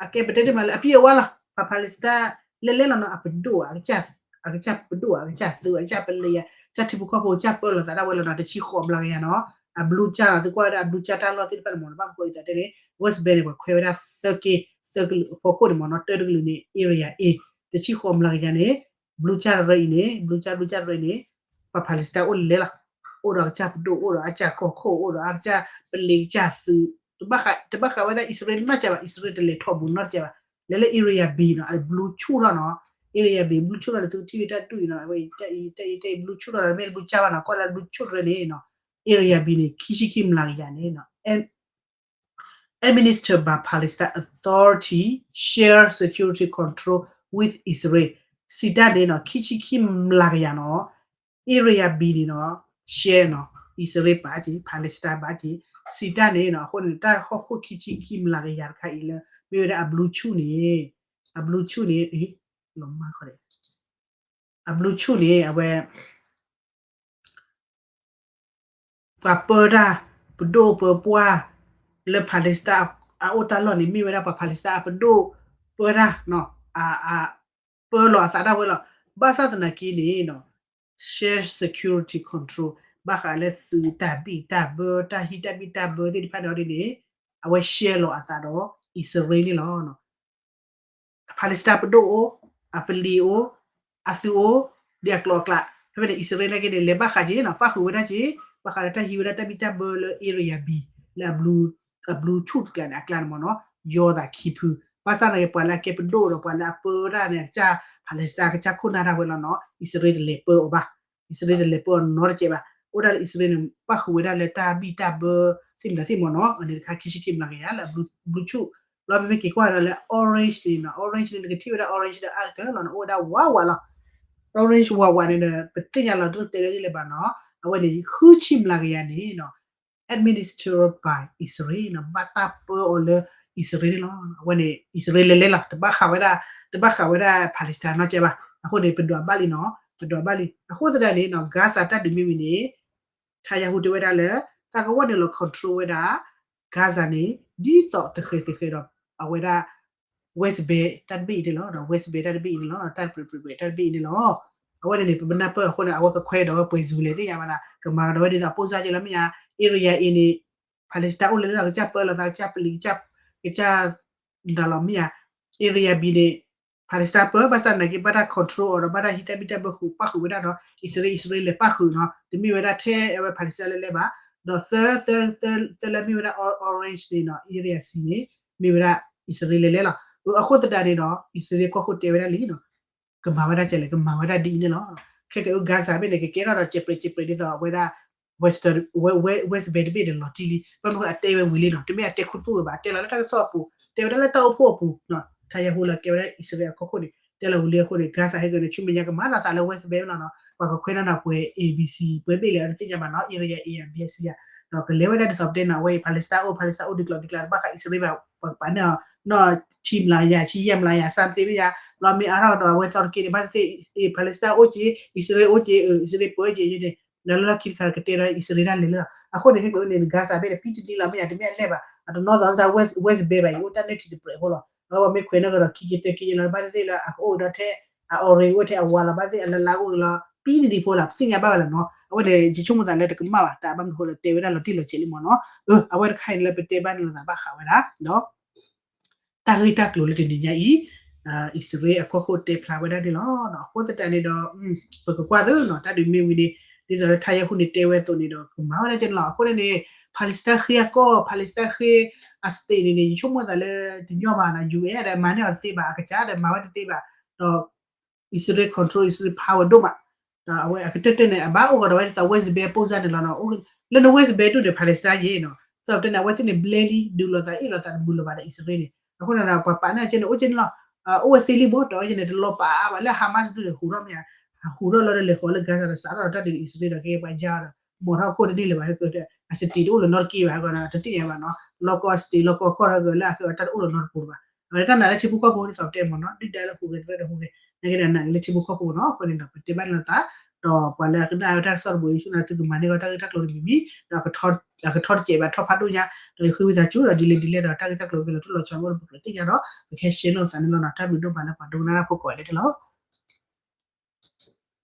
အကဲပတဲတ့ၢ်မးလၢအပြည့်အဝလီၤ ပှၤ Palestine လဲၤလဲၤလီၤနီၤ အပဒိၣ် အကစၢ် အကစၢ်ပဒိၣ် အကစၢ်သုး အကစၢ်ပလံၤ အကစၢ်ထံဖိကီၢ်ဖိ ကစၢ်ပၢလီၤသးဒၣ်ဝဲလီၤနီၤ တဆံဃိးမျးကယၤနီၤ အ blue ကၠၢ်နီၤ သုကွၢ်ဝဲဒၣ်အ blue ကၠၢ်တၢ်လီၢ်သ့ၣ်တဖၣ်န့ၣ်မ့ၢ်နီၤ ဘၣ်မနုၤဃိအံၤသးတဲန့ၣ် West Bank န့ၣ် ပှၤခွဲဝဲဒၣ်သၢက့ သၢကလုာ်အဖီခိၣ်န့ၣ်မ့ၢ်နီၤ တၢတကလုာ်န့ၣ် area A တဆံဃိးမျးကယၤန့ၣ် blue ကၠၢ်တရၢအံၤန့ၣ် blue ကၠၢ် blue ကၠၢ်တရၢအံၤန့ၣ် ပှၤ Palestine အိၣ်လဲၤလဲၤလီၤ အိၣ်ဒီးအကစၢ်ပဒိၣ် အိၣ်ဒီးအကစၢ်ကီၢ်ခိၣ် အိၣ်ဒီးအကစၢ်ပလံၤကစၢ်သုး တဘၣ်ဃးဝဲဒၣ်အံၣ်စရ့လးနီတစဲးဘၣ် အံၣ်စရ့လးတလဲၤထီၣ်ဘူးနီတစဲးဘၣ် လဲၤလၢ area B နီၤ အ blue ဆူၣ်ထီၣ်နီၤ area B blue ဆူၣ်ထီၣ်န့ၣ် သုကထံၣ်ဝဲတၢ်ဒူၣ်အံၤနီၤ အဝဲအံၤ တၢ်အံၤ တၢ်အံၤ blue ဆူၣ်ထီၣ်ဒီး မ့ၢ် blue ကၠၢ်ဘၣ်နီၤ ကွၢ်လၢ blue ဆူၣ်တရၢန့ၣ်နီၤ area B န့ၣ် ခံဆံခံမျးကယၤန့ၣ်နီၤ administered by Palestine Authority share security control with Israel စံးတၢ်န့ၣ်နီၤ ခံဆံခံမျးကယၤနီၤ area B န့ၣ်နီၤ share နီၤ အံၣ်စရ့လးဘၣ်က့ၤ Palestine ဘၣ်က့ၤ စံးတၢ်န့ၣ်နီၤ အဃိန့ၣ် တၢ်ဟီၣ်ခိၣ်ခံဆံခံမျးကယၤတခါအံၤလၢ မ့ၢ်ဝဲဒၣ်အ blue ဆူၣ်န့ၣ် အ blue ဆူၣ်န့ၣ် အ blue ဆူၣ်န့ၣ် အဝဲ ပှၤပၢတၢ် ပဒိၣ်ပပှၢ် လၢ Palestine အအိၣ်တၢ်လီၢ်န့ၣ် မ့ၢ်ဝဲဒၣ်ပှၤ Palestine အပဒိၣ်ပၢတၢ် ပၢလီၤအသးဒၣ်ဝဲလီၤ ဘၣ်ဆၣ်သနာ်က့န့ၣ်နီၤ share security control ဘၣ်ဃးလၢသုးတၢ်ဘံၣ်တၢ်ဘၢ တၢ်ဟံးတၢ်ဘံၣ်တၢ်ဘၢ သ့ၣ်တဖၣ်န့ၣ်ဒ်န့ၣ် အဝဲ share လီၤအသးဒီး အံၣ်စရ့လးန့ၣ်လီၤ Palestine ပဒိၣ်အိၣ် အပလံၤအိၣ် အသုးအိၣ် ဒ်အကျိၤအကျဲ ဖဲဖဲန့ၣ် အံၣ်စရ့လးက့န့ၣ် လဲၤဘၣ်ဃးက့နီၤ ပၣ်ဃုာ်ဝဲဒၣ်က့ ဘၣ်ဃးလၢတၢ်ဟံးဝဲဒၣ်တၢ်ဘံၣ်တၢ်ဘၢလၢ area B လၢအ blue တကျးန့ၣ် အကျါန့ၣ်မ့ၢ်နီၤ ယီၤသးခံဖု ဘၣ်ဆၣ်သနာ်က့ ပှၤလၢအကဲပဒိၣ်ဒီးပှၤလၢအပၢတၢ်န့ၣ် အကစၢ် Palestine အကစၢ်ခိၣ်နၢ်ဒၣ်ဝဲလီၤနီၤ အံၣ်စရ့လးတလဲၤပၢအီၤဘၣ် အံၣ်စရ့လးတလဲၤပၢအီၤနီတစဲးဘၣ် အိၣ်ဒၣ်လၢအံၣ်စရ့လးန့ၣ် ပၣ်ဃုာ်ဝဲဒၣ်လၢတၢ်ဘံၣ်တၢ်ဘၢ သ့ၣ်မနုၤသ့ၣ်မ့ၢ်နီၤ အန့ၣ်တခါ ခံဆံခံမျးကယၤလၢ blue ဆူၣ် လီၤ မ့မ့ၢ်က့ၤကွၢ်ဒီးလၢ orange န့ၣ်နီၤ orange န့ၣ် နကထံၣ်ဝဲဒၣ် orange ဒီးအါကတၢၢ်လီၤန့ၣ် အိၣ်ဝဲဒၣ်ဝးဝးလီၤ orange ဝးဝးန့ၣ်ဒီး ပသ့ၣ်ညါလီၤဒိၣ်တဲဝဲဒ်လဲၣ်ဘၣ်နီၤ အဝဲန့ၣ် ဃုဆံမျးကယၤန့ၣ်နီၤ administered by Israel နီၤ ဘၣ်တၢ်ပၢအီၤလၢအံၣ်စရ့လးန့ၣ်လီၤ အဝဲန့ၣ် အံၣ်စရ့လးလဲၤလဲၤလီၤ တဘၣ်ဃးဝဲဒၣ် တဘၣ်ဃးဝဲဒၣ် Palestine နီတစဲးဘၣ် အဃိန့ၣ် ပဒွးဘၣ်လံနီၤ ပဒွးဘၣ်လံ အဃိသတးန့ၣ်နီၤ Gaza တၢ်ဒုးမ့ၢ်ဝံၤန့ၣ် ထါယၤဟူတဲဝဲဒၣ်လၢ သးကဝီၤန့ၣ်လီၤ control ဝဲဒၣ် Gaza န့ၣ် ဒ်သိးသဃဲၤသဃဲၤဒီး အဝဲဒၣ် West Bank တၢ်တဘ့ၣ်အံၤန့ၣ်လီၤ ဒီး West Bank တၢ်တဘ့ၣ်အံၤန့ၣ်လီၤ တၢ်တပြဲးပြဲးတၢ်တဘ့ၣ်အံၤန့ၣ်လီၤ အဝဲန့ၣ်န့ၣ် ပနၢ်ပၢၢ်အဃိန့ၣ် အဝဲကခွဲးဒီးဝဲပှဲၤစူၤလဲၣ်သ့ၣ်ညါဘၣ်နၤ ကမၤကဒီးဝဲဒ်သိးအပိၢ်စၢ်က့လီၤမ့ၢ်ဧါ area A န့ၣ် Palestine အိၣ်လဲၤလၢကစၢ်ပၢလီၤသး ကစၢ်ပလံၤ ကစၢ် ကစၢ် နၤလီၤမ့ၢ်ဧါ area B န့ၣ် Palestine ပၢ ဘၣ်ဆၣ်သနာ်က့ ဘၣ်တၢ် control အီၤဒီး ဘၣ်တၢ်ဟံးတၢ်ဘံၣ်တၢ်ဘၢဃုာ် ပၣ်ဃုာ်ဝဲဒၣ်ဒီး အံၣ်စရ့လး အံၣ်စရ့လးလဲၤပၣ်ဃုာ်နီၤ တမ့ၢ်ဝဲဒၣ်ထဲအဝဲ Palestine လဲၤလဲၤဘၣ် ဒီးသၢ သၢ သၢ သၢလၢမ့ၢ်ဝဲဒၣ် orange န့ၣ်နီၤ area C န့ၣ် မ့ၢ်ဝဲဒၣ် အံၣ်စရ့လးလဲၤလဲၤလီၤ အဃိသတးန့ၣ်ဒီး အံၣ်စရ့လးကီၢ်ခိၣ်တဲဝဲဒၣ်လံနီၤ ကမၤဝဲဒၣ်ကလဲၣ် ကမၤဝဲဒၣ်ဒ်အံၤန့ၣ်လီၤ ခဲကဲ Gaza ဘ့ၣ်န့ၣ် ကကဲထီၣ်ဒီး ကဲးပြဲးကဲးပြဲးဒ်သိးအဝဲဒၣ် West Bank တဘ့ၣ်န့ၣ်လီၤတံၢ်လံ ဘၣ်မနုၤအတဲဝဲဝံၤလံနီၤ တမ့ၢ်အတဲခူသူၣ်ဝဲဘၣ် တဲလီၤလၢတၢ်ကစီၣ်အပူၤ တဲဝဲဒၣ်လၢတၢ်အိၣ်ဖှိၣ်အပူၤနီၤ Netanyahu လၢကဲဝဲဒၣ်အံၣ်စရ့လးအကီၢ်ခိၣ်န့ၣ် တဲလီၤဝံၤလံအဃိန့ၣ် Gaza ဟဲက့ၤန့ၣ် ဆူမဲာ်ညါကမၤလီၤသးလၢ West Bank လီၤနီၤ, ပှၤကခွဲးနီၤနီၤ ပှဲၤ A B C ပှဲၤဘ့ၣ်လဲၣ် အတသ့ၣ်ညါဘၣ်နီၤ area A ယၤ B C ယၤ, ဒီးကလဲၤဝဲဒၣ်ဒ်သိးပတဲနီၤ အဝဲအံၤ Palestine အိၣ် Palestine အိၣ်ဒ်ကျိၤဒ်ကျါတဘၣ်ဃးအံၣ်စရ့လးဘၣ် ပှၤကပာ်န့ၢ်အီၤ နီၢ်ဆံမျးယၤ ဆံယဲၢ်မျးယၤ something မ့ၢ်ယၤ, လီၤမ့ၢ်အါထီၣ်ဒီးအဝဲသီတက့န့ၣ် ဘၣ်သ့ၣ်သ့ၣ် Palestine အိၣ်က့ၤ အံၣ်စရ့လးအိၣ်က့ၤ အံၣ်စရ့လးပၢၤက့ၤန့ၣ် လၢလီၢ်ခံတခါကတဲဒီးအံၣ်စရ့လးတၢ်လဲၤလၢလီၤ အဃိန့ၣ် ဟဲက့ၤန့ၣ် Gaza ဘ့ၣ်ဒီး ပံတနံၤလီၤ မ့ၢ်ယၤတမ့ၢ်အလဲၢ်ဘၣ် အတနီၣ်သီစၢ် West Bank ဘၣ်အံၤ အိၣ်တၢ်န့ၢ်ထံတပြဲးဖိလီၤ အဝဲမ့ၢ်ခွဲးန့ၣ်ကဒီးခံက့ၤသၢက့ၤလီၤ ဘၣ်သ့ၣ်သ့ၣ်လၢအကအိၣ်ဒီးထဲ အ orange အိၣ်ထဲအဝါလီၤ ဘၣ်သ့ၣ်အလါလါအိၣ်က့ၤလီၤ ပံတနံၤဖိလီၤ ပသ့ၣ်ညါဘၣ်ဝဲလီၤနီၤ အဝဲန့ၣ် ယဆိကမိၣ်သးလၢတကမၣ်ဘၣ် တၢ်ဘၣ်မနုၤဃိလၢတဲဝဲဒၣ်လီၤတံၢ်လီၤဆဲးလံမ့ၢ်နီၤ အဝဲတခါအံၤလၢပတဲဘၣ်န့ၣ်လီၤသးဘၣ်ဃးဝဲဒၣ်ဒီး တၢ်ဂ့ၢ်တၢ်ကျိၤလၢတနံၤညါအံၤ အံၣ်စရ့လးအကီၢ်ခိၣ်တဲဖျါဝဲဒၣ်န့ၣ်လီၤ. အဃိသတးန့ၣ်ဒီး ပကကွၢ်သ့နီၤ တၢ်ဒုးမ့ၢ်ဝံၤန့ၣ် ဒ်သိးလၢ Netanyahu န့ၣ်တဲဝဲအသိးန့ၣ်ဒီး ကမၤဝဲဒၣ်ကဲန့ၣ်လီၤ. အဃိန့ၣ်န့ၣ် Palestine ဃ့အကီၢ် Palestine ဃ့အ state န့ၣ်န့ၣ် ယဆိကမိၣ်သးလၢတညီဘၣ်နီၤ U S ဒီးမၤန့ၢ်အီၤတသ့ဘၣ် အကစၢ်ဒီးမၤဝဲတသ့ဘၣ် ဒီး အံၣ်စရ့လး control အံၣ်စရ့လး power ဒိၣ်မး ဒီးအဝဲအကတၢၢ်တၢၢ်န့ၣ် အဘၣ်အိၣ်ကဒီးဝဲဒ်သိး West Bank ပုံစံန့ၣ်လီၤနီၤ. လၢန West Bank ဒူၣ်န့ၣ် Palestine ယ့ၣ်နီၤ ဒ်သိးပတဲန့ၣ် အဝဲသ့ၣ်န့ၣ် ဘျဲလံ ဒုးလိာ်သးအ့ၣ်လိာ်သးတမုာ်လၢၤဘၣ်ဒီးအံၣ်စရ့လးန့ၣ် အဃိန့ၣ်ဒီး ပှၤပာ်န့ၢ်ကဲန့ၣ် အိၣ်ကဲန့ၣ်လီၤ. အိၣ်ဝဲသ့လံမ့ၢ် ဒီးအဝဲကဲန့ၣ် တလီၤပာ်အါဘၣ်လၢ Hamas ဒူၣ်န့ၣ် ဟူးထီၣ်မ့ၢ်ဧါ ဟူးထီၣ်လီၤဒီးလဲၤဃီၤလၢ Gaza ဒီးစးထီၣ်ဒီးတၢ်ဒုးအံၣ်စရ့လးဒီးကဲပှၤယါဒီး မိာ်ထီၣ်ခိၣ်တန့ၢ်လၢၤဘၣ် ဟဲကဒီး အ state တအိၣ်လၢၤနီတက့ၢ်ဘၣ် ဟဲကဒီး တသ့ၣ်ညါဘၣ်နီၤ လီၢ်ကီၢ် state လီၢ်ကီၢ်ကီၢ်ဒီးလၢအဃိတၢ်တအိၣ်လၢၤနီတပူၤဘၣ် အဝဲတၢ်နာ်လၢထံဖိကီၢ်ဖိဒ်သိးပတဲမ့ၢ်နီၤ ဒုၣ်ဒါလၢဟူးဂဲၤတရၢဒီးဟူးဂဲၤ နာ်က့ဒီးနာ်က့လၢထံဖိကီၢ်ဖိနီၤ အဃိန့ၣ်ဒီး ပတဲဘၣ်န့ၣ်လီၤသး ဒီးပှၤလၢအကနၣ်ဝဲတၢ်ကစီၣ်တဘိး ယဆိကမိၣ်သုကမၤန့ၢ်ကီးတၢ်ဂ့ၢ်တၢ်ကျိၤတမံၤမံၤ ဒီး အကထီတစဲးဘၣ်ထီၣ်ဖးဒိၣ်ညါ ဒီးယဃ့ဝံသးစူၤဒီးဒ်လဲၣ်ဒ်လဲၣ်ဒီးတၢ်ဂ့ၢ်တၢ်ကျိၤကလီၤထူလီၤဆီမ့ၢ်ပကြၢးသ့ၣ်ညါဒီး ပကဟဲ share လိာ်သးန့ၣ်လီၤနီၤ တၢ်ဘျုးဒိၣ်မးလၢပှၤဒိကနၣ်တၢ်ဖိကိးဂၤဒဲးန့ၣ်လီၤ.